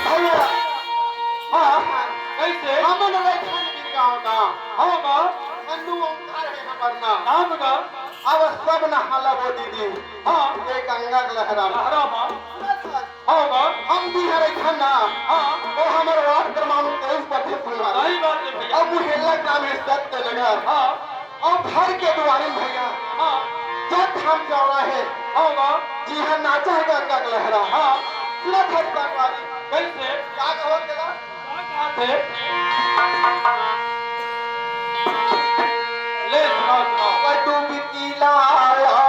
भैया, हाँ, कैसे? हमन रहिथन बिरगांव ना। हाँ गा। मन्नू ओंकार हे हमर नाम। नाम गा। अब सब नहाला वो दीदी। हाँ। ये गंगा के लहरा। लहरा मा। हाँ गा। हम भी हरे खन्ना। हाँ। वो हमर वार्ड क्रमांक तेईस पच्चीस में। सही बात है भैया। अब वो हेला ग्रामीण सत्य नगर। हाँ। अउ घर के दुवारी म भैया, हाँ। जग हम जौरा हे। हाँ, हाँ। जी हाँ, नाचा हे गंगा के लहरा। हाँ। सुनत हस संगवारी। कैसे? का कहो तेला? का कहा थे? ले सुनाओ, सुनाओ। पटु बिकिला आओ,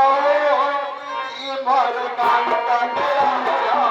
जी मोर गंगा के लहरा।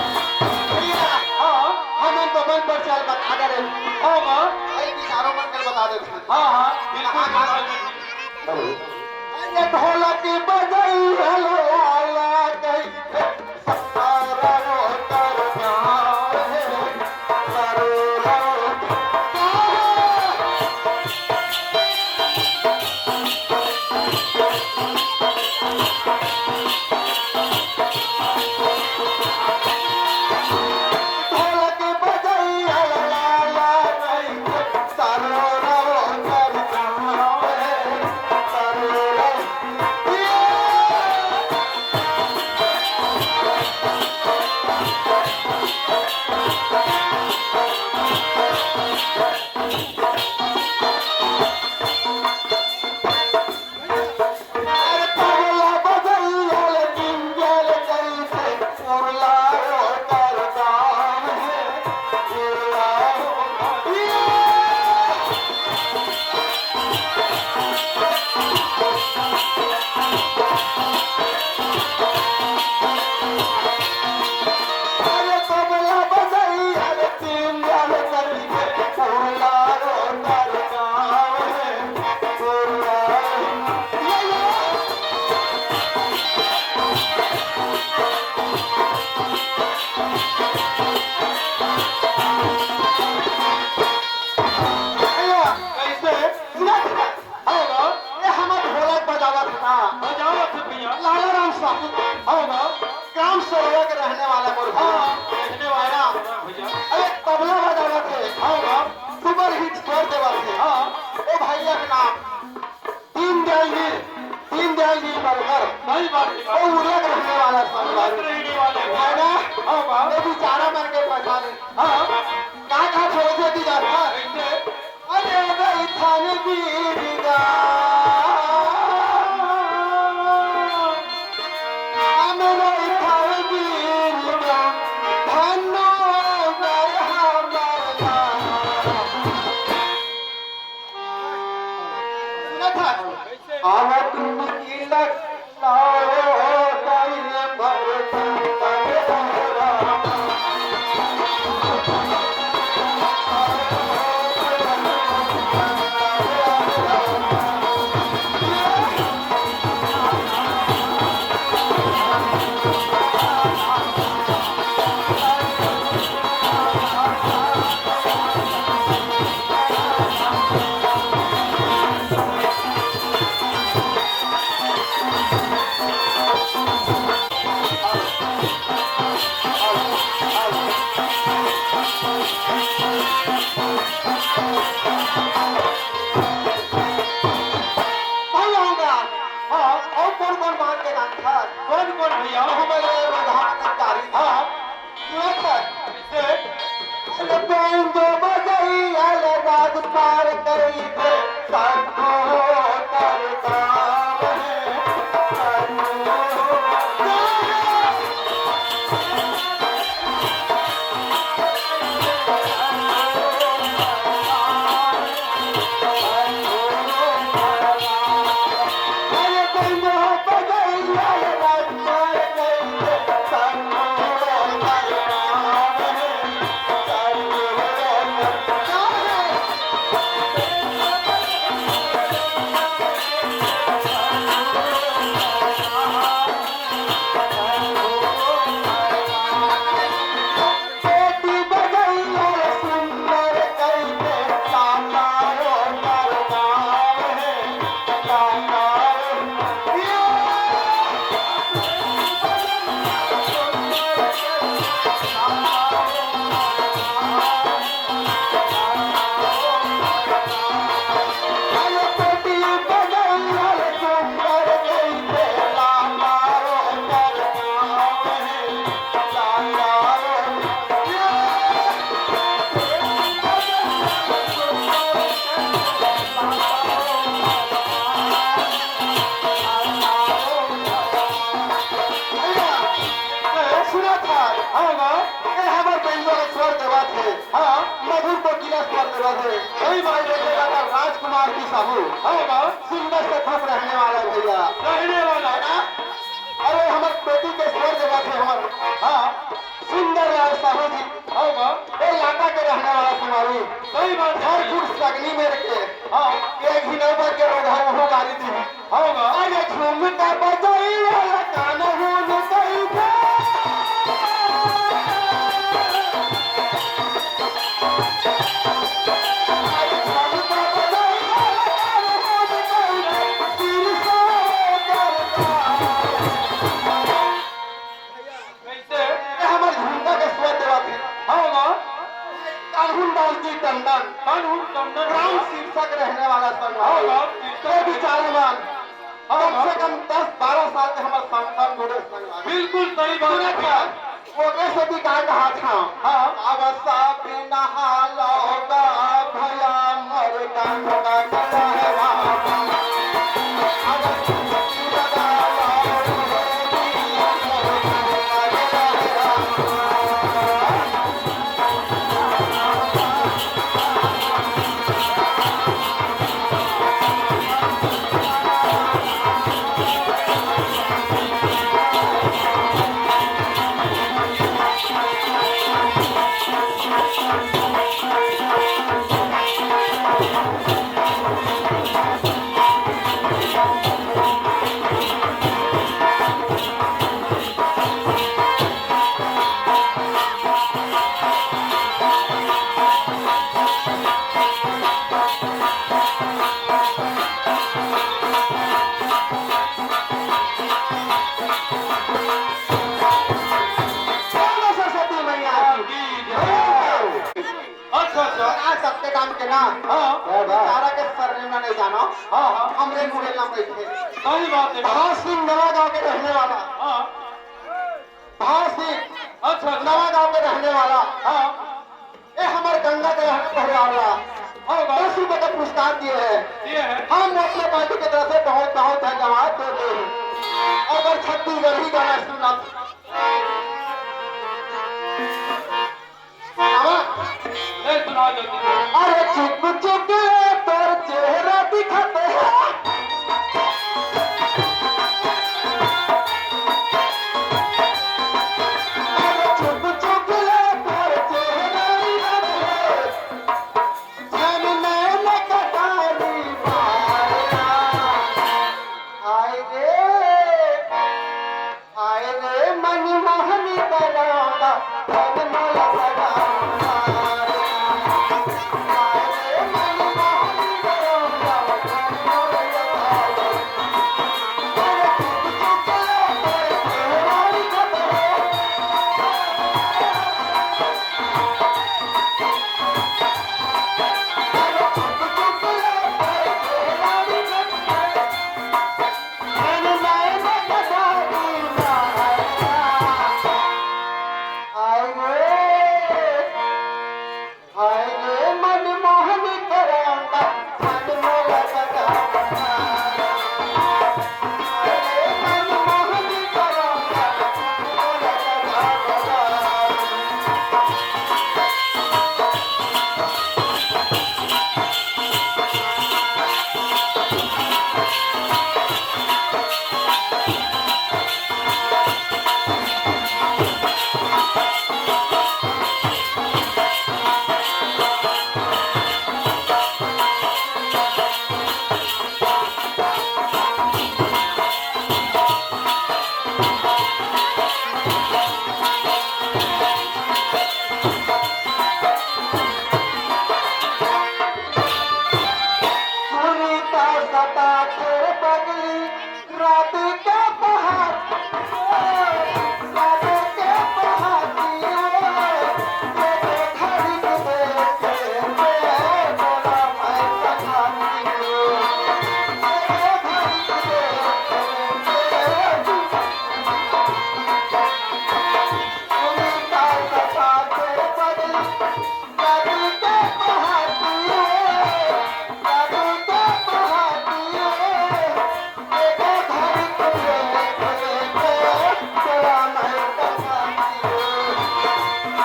भैया, हाँ। हमन तो मन पर चाल बता दे रहे। हाँ, हाँ। भाई, विचारों मन कर बता देते हैं। हाँ, हाँ, बिल्कुल, हाँ, हाँ। बिल्कुल। अरे ढोलक बजई हलो आला कही, सारा रो कर गाँव है, सारो रो। हाँ बा। ग्राम सरोया के रहने वाला मोर भैया। हाँ, रहने वाला भैया। अरे तबला बजावत हे। हाँ बा। सुपर हिट स्वर देवत हे। हाँ। ओ भैया के नाम दीनदयाल जी, दीनदयाल जी मलकर। सही बात है। ओ उरला के रहने वाला संगवारी। उरला के रहने वाले। है ना? हाँ बा। ये बेचारा मन के पहचान। हाँ। का का छोड़ दे दी जाता? कैसे? अरे रैथन बीरगा, हम रैथन बीरगा, धन्नो गर हमर गाँव। सुनत हस? आवत मिलक भाई आऊंगा। हाँ, और कौन कौन मान के नाम था? कौन कौन भैया? हमारे रोधा कारी। हाँ। सुनत है। कैसे? अरे बैंजो बजैया ले राज पार करी दे, साधु होकर गाँव है, साधु होकर। सुनत हस? हाँ, हाँ। ए हमर बैंजो के स्वर देवत हे। हाँ। मधुर कोकिला स्वर देवत हे। सही बात। ए बेटा राजकुमार जी साहू। हाँ, हाँ। सुंदर से खूब रहने वाला भैया। रहने वाला। है ना? अरे हमर बेटी के स्वर देवत हे हमर। हाँ। सुंदर लाल साहू जी। हाँ, हाँ। ए लाटा के रहने वाला कुमारी। सही बात है। हर गुण सगनी मेर के। हाँ। एक ही नंबर के रोधा वो गारी दी। हाँ, हाँ। अरे झुमका बजैया कान हुन कइबे। अरे झुमका बजैया कान हुन कइबे, सिर से करता। कैसे? ये हमर झुमका के स्वर देवत हे। हाँ, हाँ। कानून दास जी टंडन। कानून टंडन। ग्राम शीर्षक रहने वाला संग। हाँ, हाँ, शीर्षक। ये विचार मान। हाँ, कम हाँ। से कम दस बारह साल के हमर संगठन जुड़े संग। बिल्कुल सही बात सुनत है। हस? ओकरे से भी का कहा था? हाँ। अब सब नहा लो गा भैया मोर गंगा जलवा। सबके काम के ना। हाँ। क्या बात? सारा के सरनेम ला नहीं जानो। हाँ, हाँ। हमरे मुहे ला बैठे। सही बात है। भास सिंह नवा गांव के रहने वाला। हाँ। भास सिंह अच्छा, अच्छा। नवा गांव के रहने वाला। हाँ। ए हमर गंगा दया परिवार ला हाँ, बाबा। दस रुपए का पुरस्कार दिए हैं। दिए हैं। हम अपने पार्टी की तरफ से बहुत बहुत धन्यवाद देते हैं। अगर छत्तीसगढ़ी गाना सुनना आवा। ले सुना जल्दी। अरे चुप चुप ले तोर चेहरा दिखत है। अरे चुप चुप ले तोर चेहरा दिखत है। झन नैन कटारी मारना। हाय रे। हाय रे मनमोहनी बलावा, धन मोला बलावा। हाय रे मनमोहनी बलावा, धन मोला बलावा। हाय रे, हाय रे मनमोहन करांगा, धन मोला सदा बना। हाय रे मनमोहन करांगा, धन मोला सदा बना। सुनीता सदा तोर पगली रात के पहाड़, रात के पहाड़, तेरे घर के देखे तेरा मैं सखा,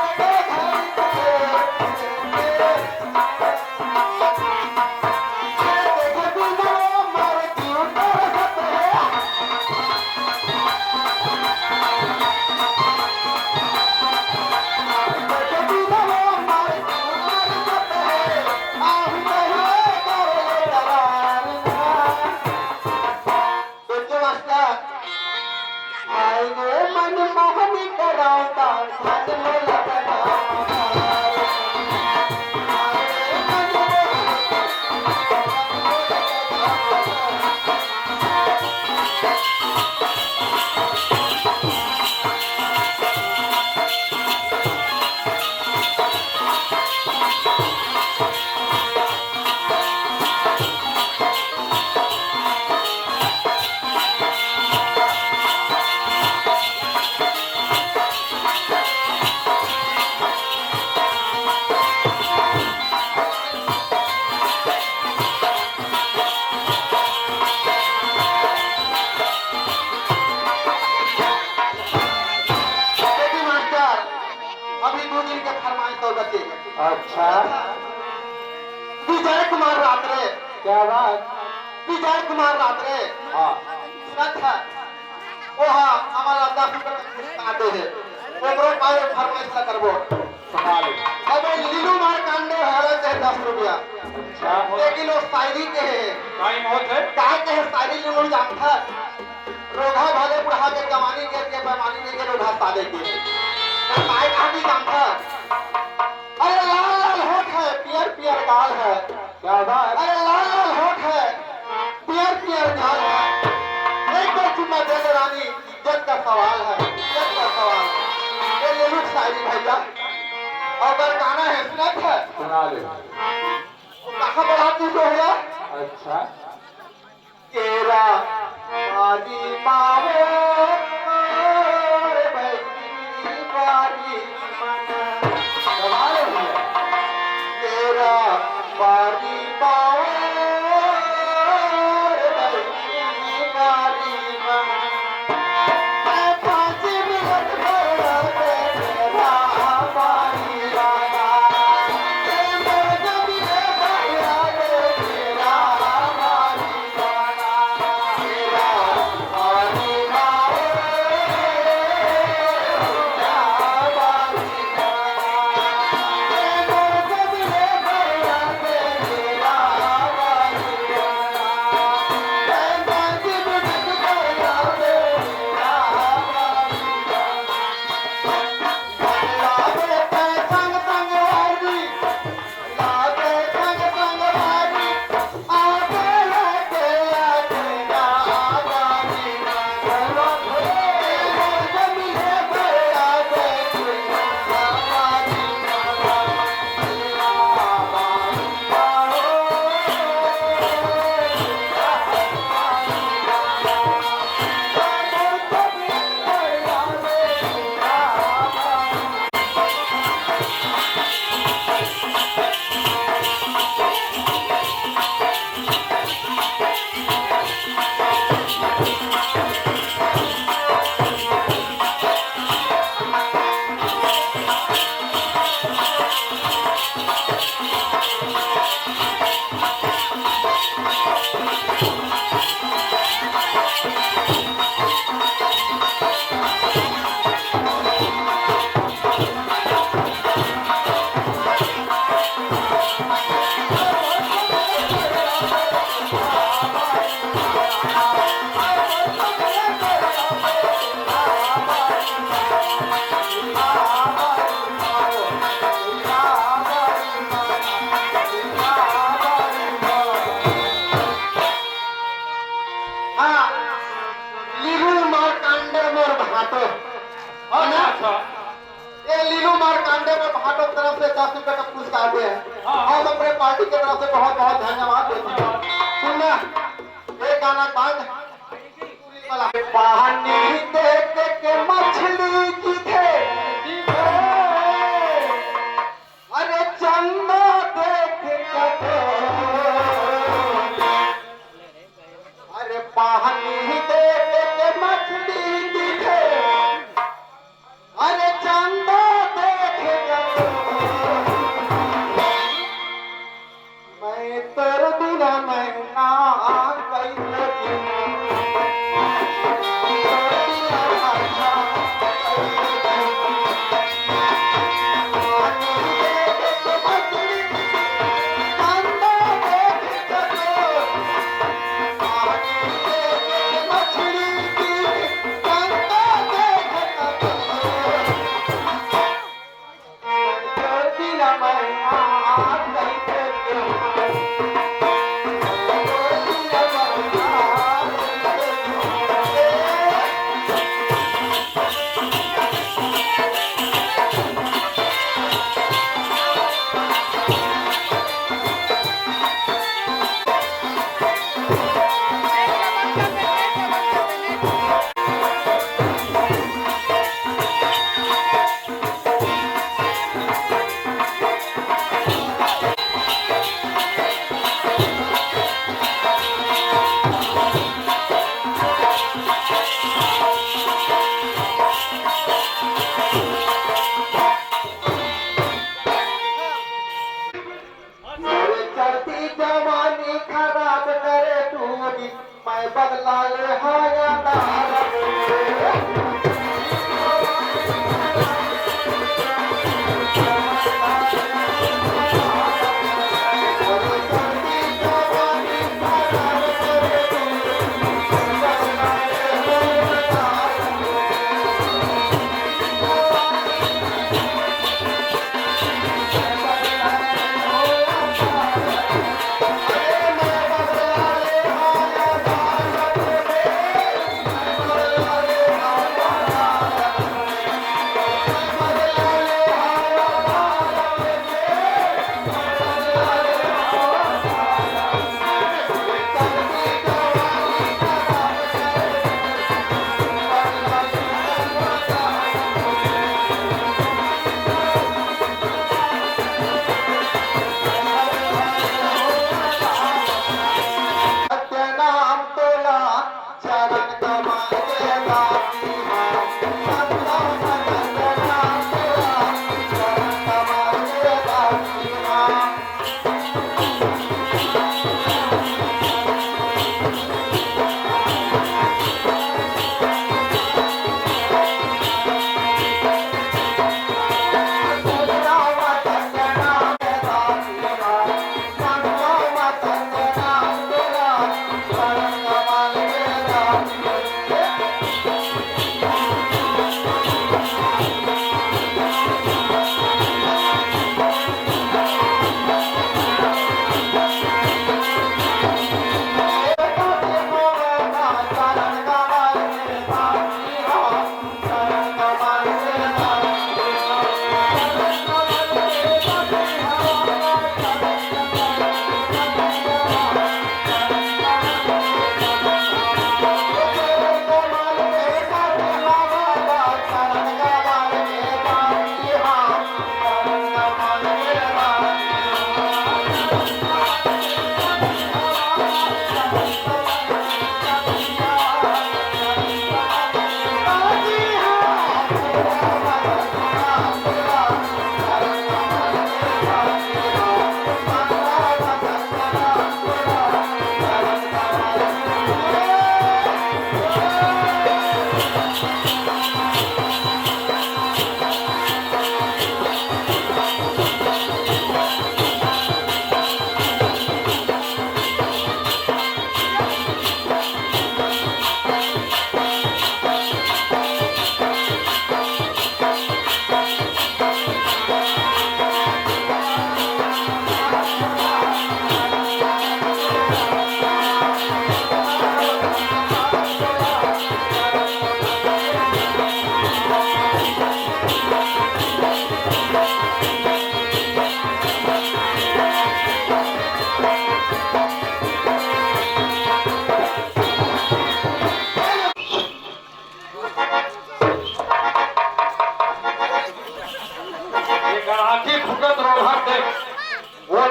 तेरे घर के देखे सुनीता सदा तोर पगली। सोचो मास्टर, आए रे मनमोहनी करावता, धन मोला बनावता। बेटी मास्टर, अभी दू दिन के फरमाइश और बचे। अच्छा। विजय कुमार रात्रे। क्या बात? विजय कुमार रात्रे। हाँ। सुनत है। वो हाँ, हमारा दस रुपए का पुरस्कार दे है। ओकरो पाए फरमाइश ला करबो। अबे लीलू मारकांडे हरा चाहे दस रुपया। अच्छा। लेकिन वो शायरी के है। टाइम होत है। का के है शायरी लीलू जानता? रोगहा भले बुढ़ा के जवानी के, के बेमानी में के रोगहा साले के। तो काय कहा भी जानता? अरे लाल लाल होठ है, पियर पियर गाल है। क्या बात? अरे लाल लाल होठ है, पियर पियर गाल है। एक बार चुम्मा दे दे रानी, इज्जत का सवाल है, इज्जत का सवाल है। ये ले लो शायरी भैया। और अगर गाना है, सुनत है? सुना ले। कहाँ बढ़ाती हो भैया? अच्छा। केरा पानी पावे, अरे बहिनी पानी मना। कमाल है भैया। केरा पानी पावे, अरे बहिनी पानी मना। हाँ, लीलू मारकांडे मोर भाटो। अच्छा, अच्छा। ये लीलू मारकांडे मोर भाटो तरफ से दस रुपए का पुरस्कार दे हे। हाँ, हाँ। हम अपने पार्टी के तरफ से बहुत बहुत धन्यवाद देते हैं। सुनना, ये गाना के बाद पानी देख के मछली जीते, अरे चंदा देख के तो, अरे पानी देख के मछली दिखे, अरे चंदा देख के तो, मैं तोर बिना मैं ना कैसे जीऊं।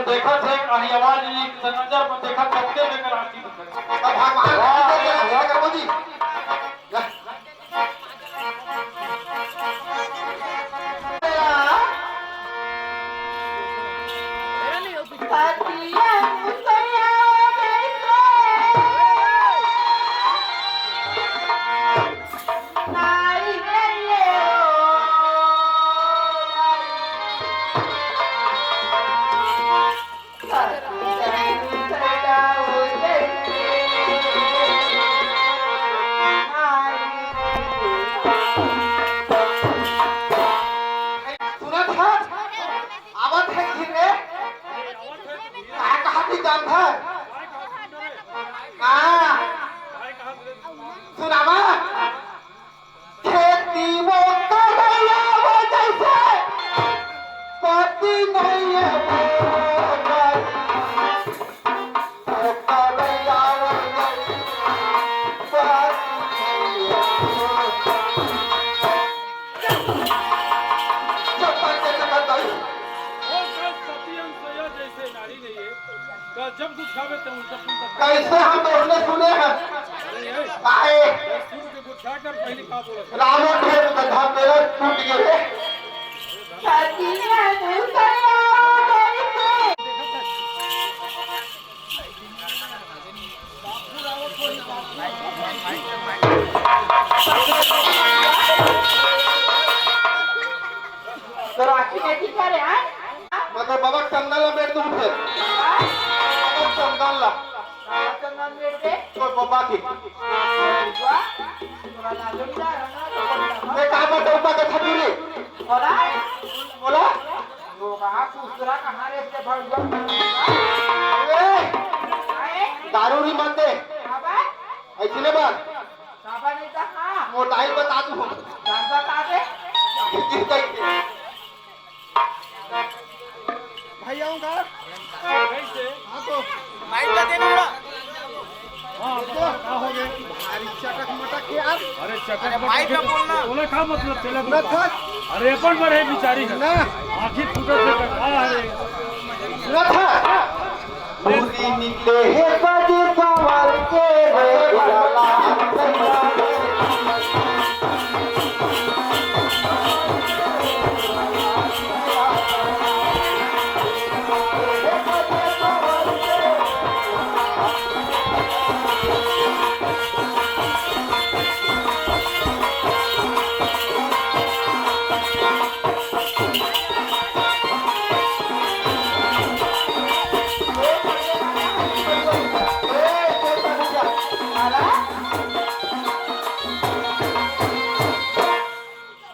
देखत हे, अही आवाज ली, नजर में देखत, सबके बेकार आंखी दिखत। अब भगवान वाह। आशीर्वाद दे, हे प्रभु जी। सुनत हस? आवत हे कि रे? का कहत हे जानत हस? हाँ। सुनावा। खेती वो करैया वो जैसे पति नहीं है वो भाई। वो करैया वो जैसे पति नहीं है वो भाई। चप्पल के चक्कर दाई। वो सब सती अनुसैया जैसे नारी नहीं है। तो जब कुछ खावे तो उनका सुनता। कैसे हम तो उसने सुने हैं। अरे, ए, आए। सुन के रावण है तो गधा मेरा टूट गया रे। तो राखी में ठीक करे, हाँ? मतलब बाबा चंदन ला बैठ तू उठे। बाबा चंदन ला। बाबा चंदन बैठ दे। तो बाबा की। वाह। तोरा लाजो नहीं रहा, रंगा तो बंदा। मैं कहाँ पर डौका के था तू रे? बोला? बोला? वो कहाँ दूसरा कहाँ रे से भड़ुआ? ए! आए? दारू नहीं मानते। बाबा? ऐसे नहीं बात। बाबा नहीं तो हाँ। मोटाई बता दूँ। जान बता दे। भैया हूँ का? हाँ तो। माइक का देना बड़ा। हाँ, तो का हो गए? भारी चटक मटक के यार। अरे चटक अरे मटक माइक के का बोलना। बोले का मतलब चले ना था। अरे अपन पर है बिचारी का। ना। आँखी फूटत है का? अरे। ना था। पूरी निकले है बड़े सवाल के रे लाला।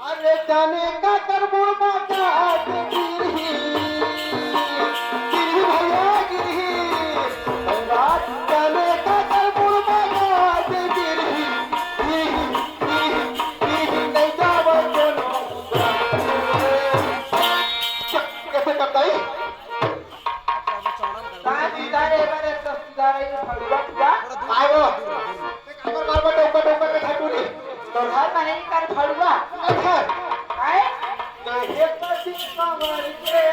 अरे जाने का कर बुढ़बा का आज गिरही, गिरही भैया गिरही। जाने का कर बुढ़बा का आज गिरही, गिरही, गिरही, गिरही, नहीं जावे कोनो। कैसे करता है? कहाँ सीधा रे, बड़े तो सीधा रही, फड़ुआ पूरा। आए वो। काबर बार-बार डौका डौका के था टूरी। तो घर में नहीं कर फड़ुआ। अच्छा। आए? तो हे पति कमर के।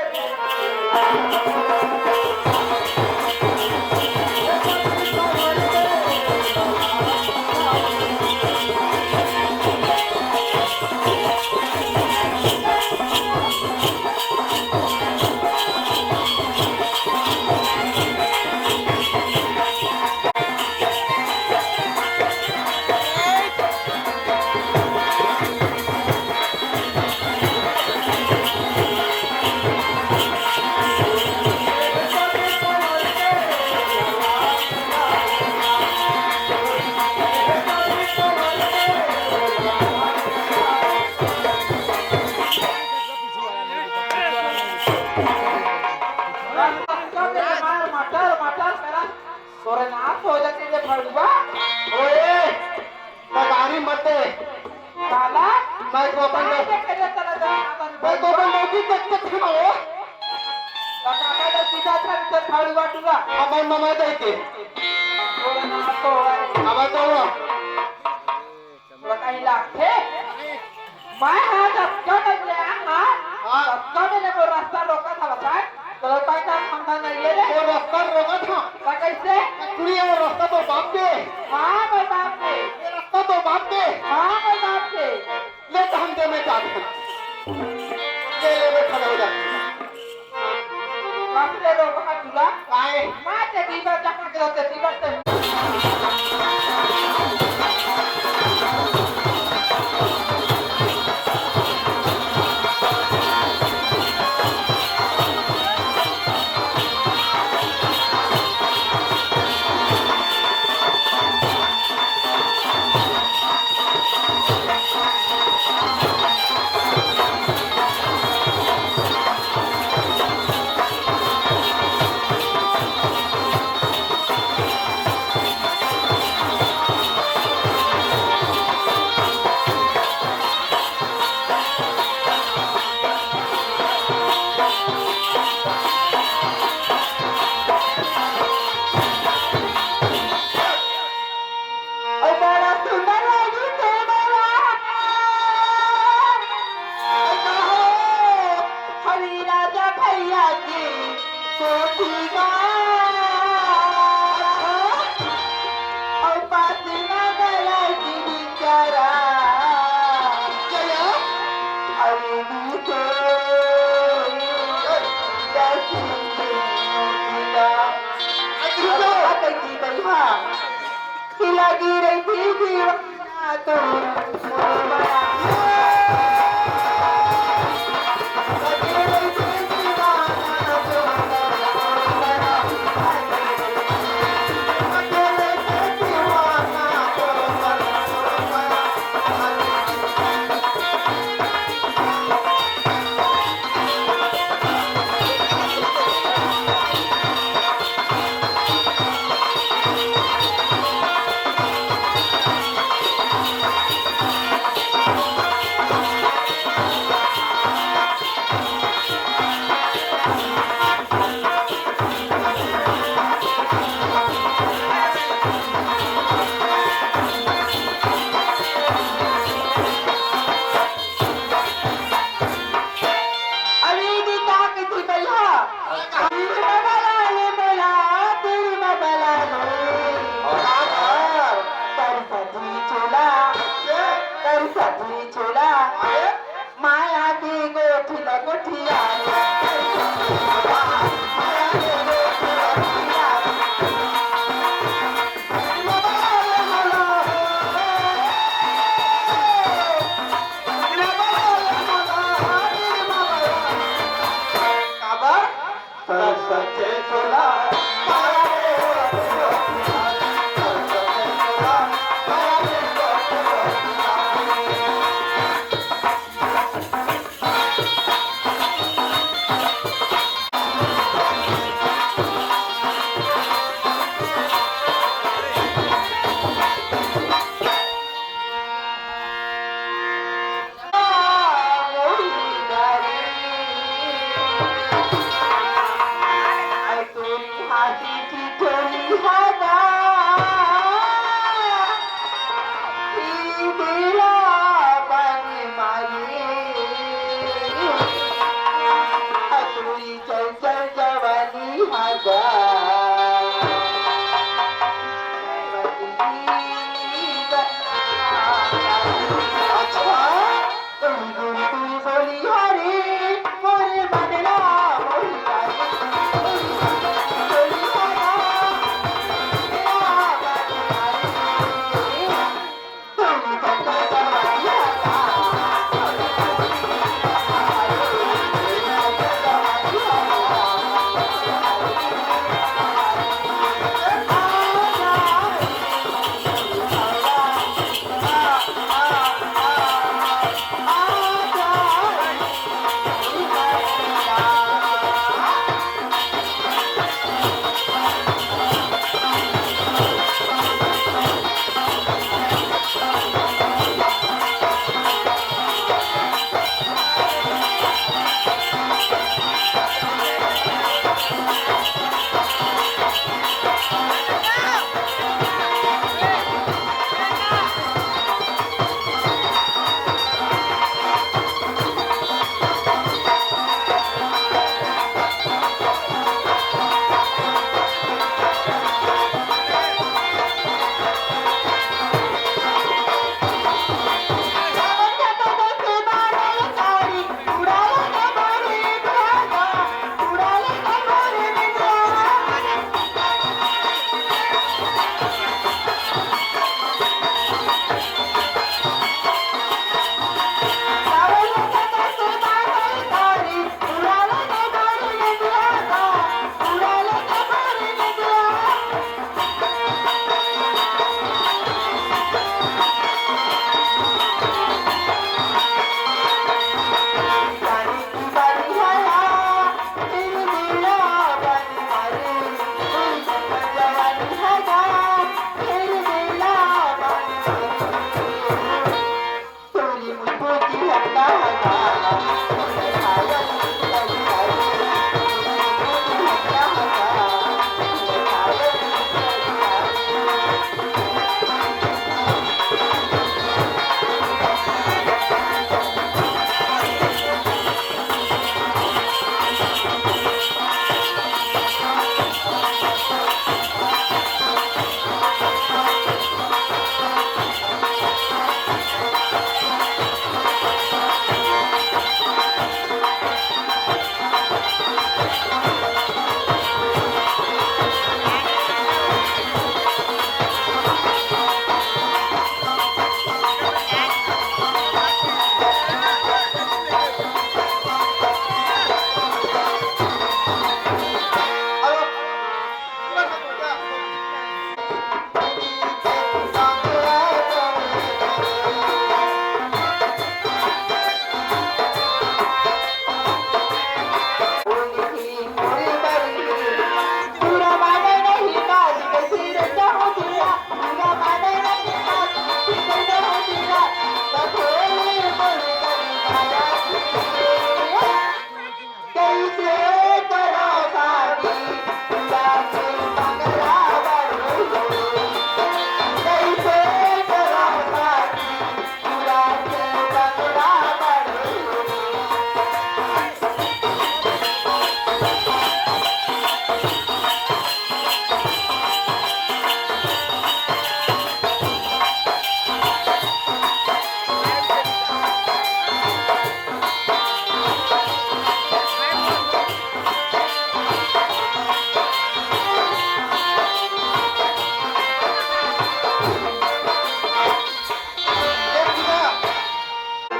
मटर, मटर करा। तोरे नाश हो जाते जे फड़ुआ। ओए, तगारी मत दे। काला? मैं तो अपन काय दे-, देखे रे तोला जब मैं तो अपन नौकरी देख के थे ना वो। काका का सीधा था, इधर फड़ुआ टूरा। अब मैं ममा दे के। तोरे नाश हो गए। अब तो वो। तोला कहीं लागथे? मैं हा जतका बेर ले आन हा, हाँ। ततका बेर ले मोर रास्ता रोकत हा, बताए? तोला कहीं का समझा नहीं सुनिए, ये रास्ता तो बाप के। हाँ, मोर बाप के। ये रास्ता तो बाप के। हाँ, मोर बाप के। ले तो हम दे में जात हन। ले, ले, मैं खड़ा हो जाती हूँ। बाप रे, रो, वहाँ दूल्हा। आए। माँ के दीवा जहाँ के रहते, दीवा से। अउ बड़ा सुंदर लगी थे मोला। अउ कहो, हरी राजा भैया की कोठी मा। अउ पास मा गला की बिचारा। जया। अउ दीदी के दस दिन की नोटिया। अउ कहा कही बइहा। कि लगी रही थी दीवाना तू। अरे, ये का कहिथे भैया? अरे, का? तेरी मा बला ले मोला, तेरी मा बला ले। अरे। कर सती चोला, अरे। कर सती चोला। अरे। माया के गोठिया, गोठिया। माया के गोठिया, गोठिया।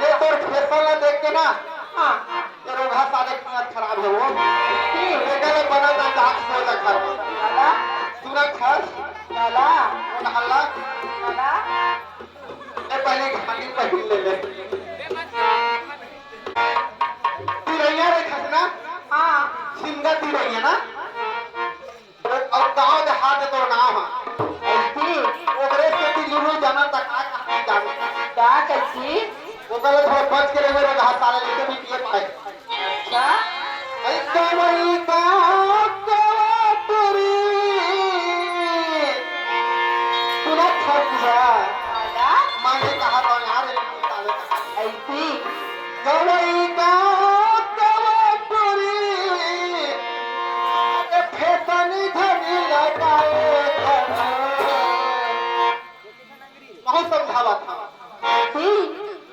ये तोर फेसन ला देख के ना, हाँ। ये रोगहा साले की हालत खराब हे वो। एकर ले बना ना जात सोचा घर में। काला? सुना खस? काला? कौन हल्ला? काला? ए, पहले घाटी पहिन ले ले। तिरैया रे खसना? हाँ। सिंगा तिरैया ना? अउ गाँव देहात के तोर नाम हे। अइसे? ओकरे सेती लुलु जाना त का कहानी जाने। का कइसे? ओकर ले थोड़ा बच के रहिबे रे, कहा साला लेके भी पिए पाए। अच्छा? ऐ कवई का कवा टोरी। सुनत हस ना? माने कहा तो यार, एक साले का। अइसे? गवई गाँव गवा टोरी, ए फेसन धनी लगाए खड़ा। बहुत समझावा था।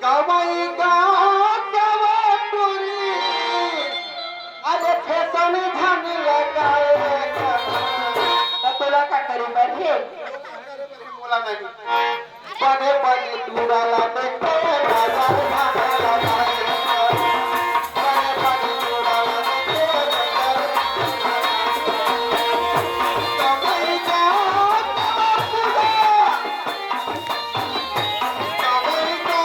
गवई गाँव गवा टोरी, अरे फेसन धनी लगाए खड़ा। त तोला का करे बर हे? बोला नहीं। बने बने टूरा ला देखे, बाजार भागा ला देखे। बने बने टूरा ला देखे, बाजार भागा ला देखे। कमाई का तवा पूजा, कमाई का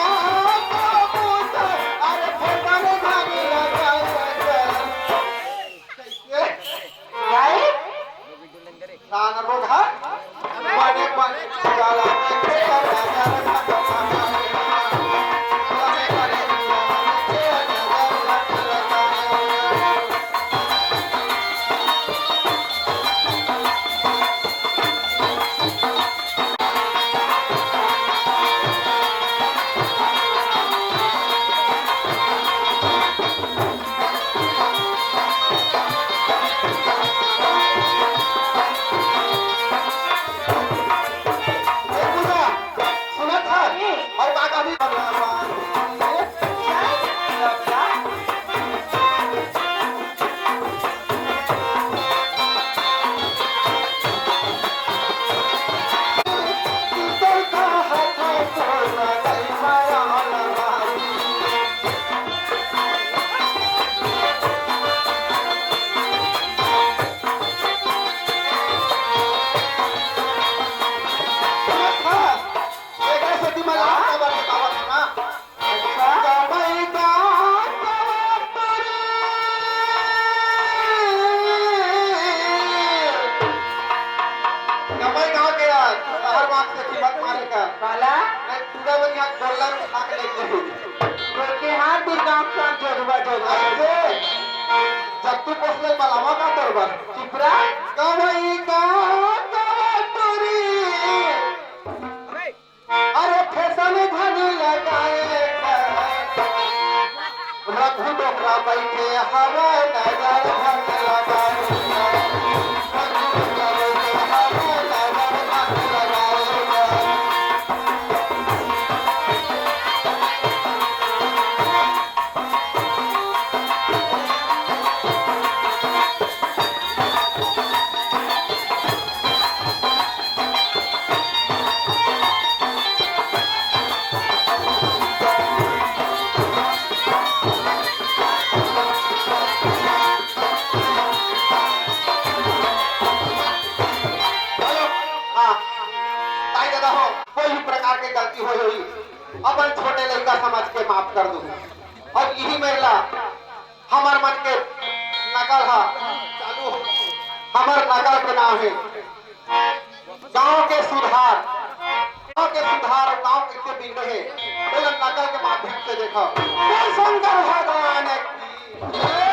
तवा पूजा, अरे भगवान भागी लगा लगा। कैसे? गाए? रान रोधा, बने बने चुराला देखे, राजा रखा बने बने बजे भाई से, जब तू पोसले बलावा का तोर बर। चुप रह। कवई का कवटुरी। अरे फैशन घनी लगाए। रघु डोकरा बैठे हवा नजर घनी लगाए। रघु डोकरा बैठे हवा नजर घनी लगाए। हेलो, हाँ, ताई दादा हो, कोई भी प्रकार के गलती होई होई, अपन छोटे लइका समझ के माफ कर दू। अब इही मेर ला हमर मन के नकल हा चालू हो। हमर नकल के नाम हे गांव के सुधार। गांव के सुधार अउ गांव कइसे बिगड़े हे, ओला नकल के माध्यम से देखा। बोल शंकर भगवान की जय।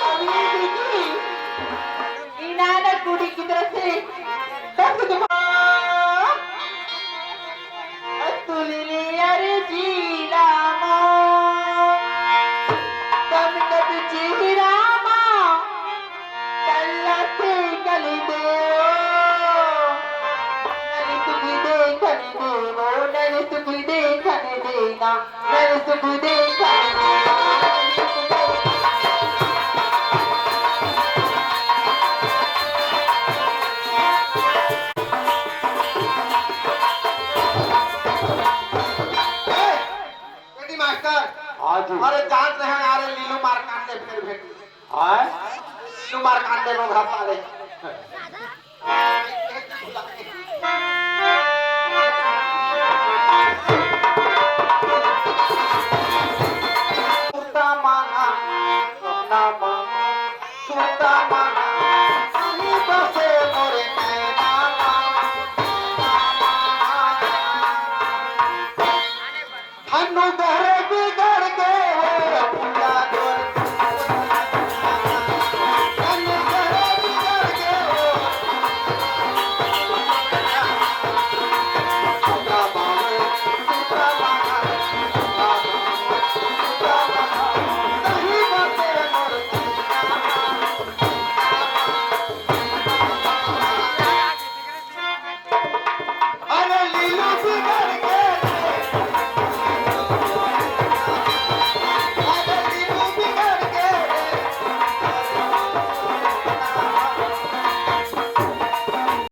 अभी देखी, इनाना कुड़ी की तरफ से दस रुपया। तुलिली अरे जी रामा, तम कद जी रामा, तल्ला से गली दे ओ, नरी सुख दे खनी दे ओ, नरी सुख दे खनी देना। बेटी मास्टर, हाँ जी। अरे जात रहे, अरे लीलू मारकांडे फेर भेट। आय? लीलू मारकांडे को घर साले। सुरता मांगा, सपना मांगा, सुरता मांगा।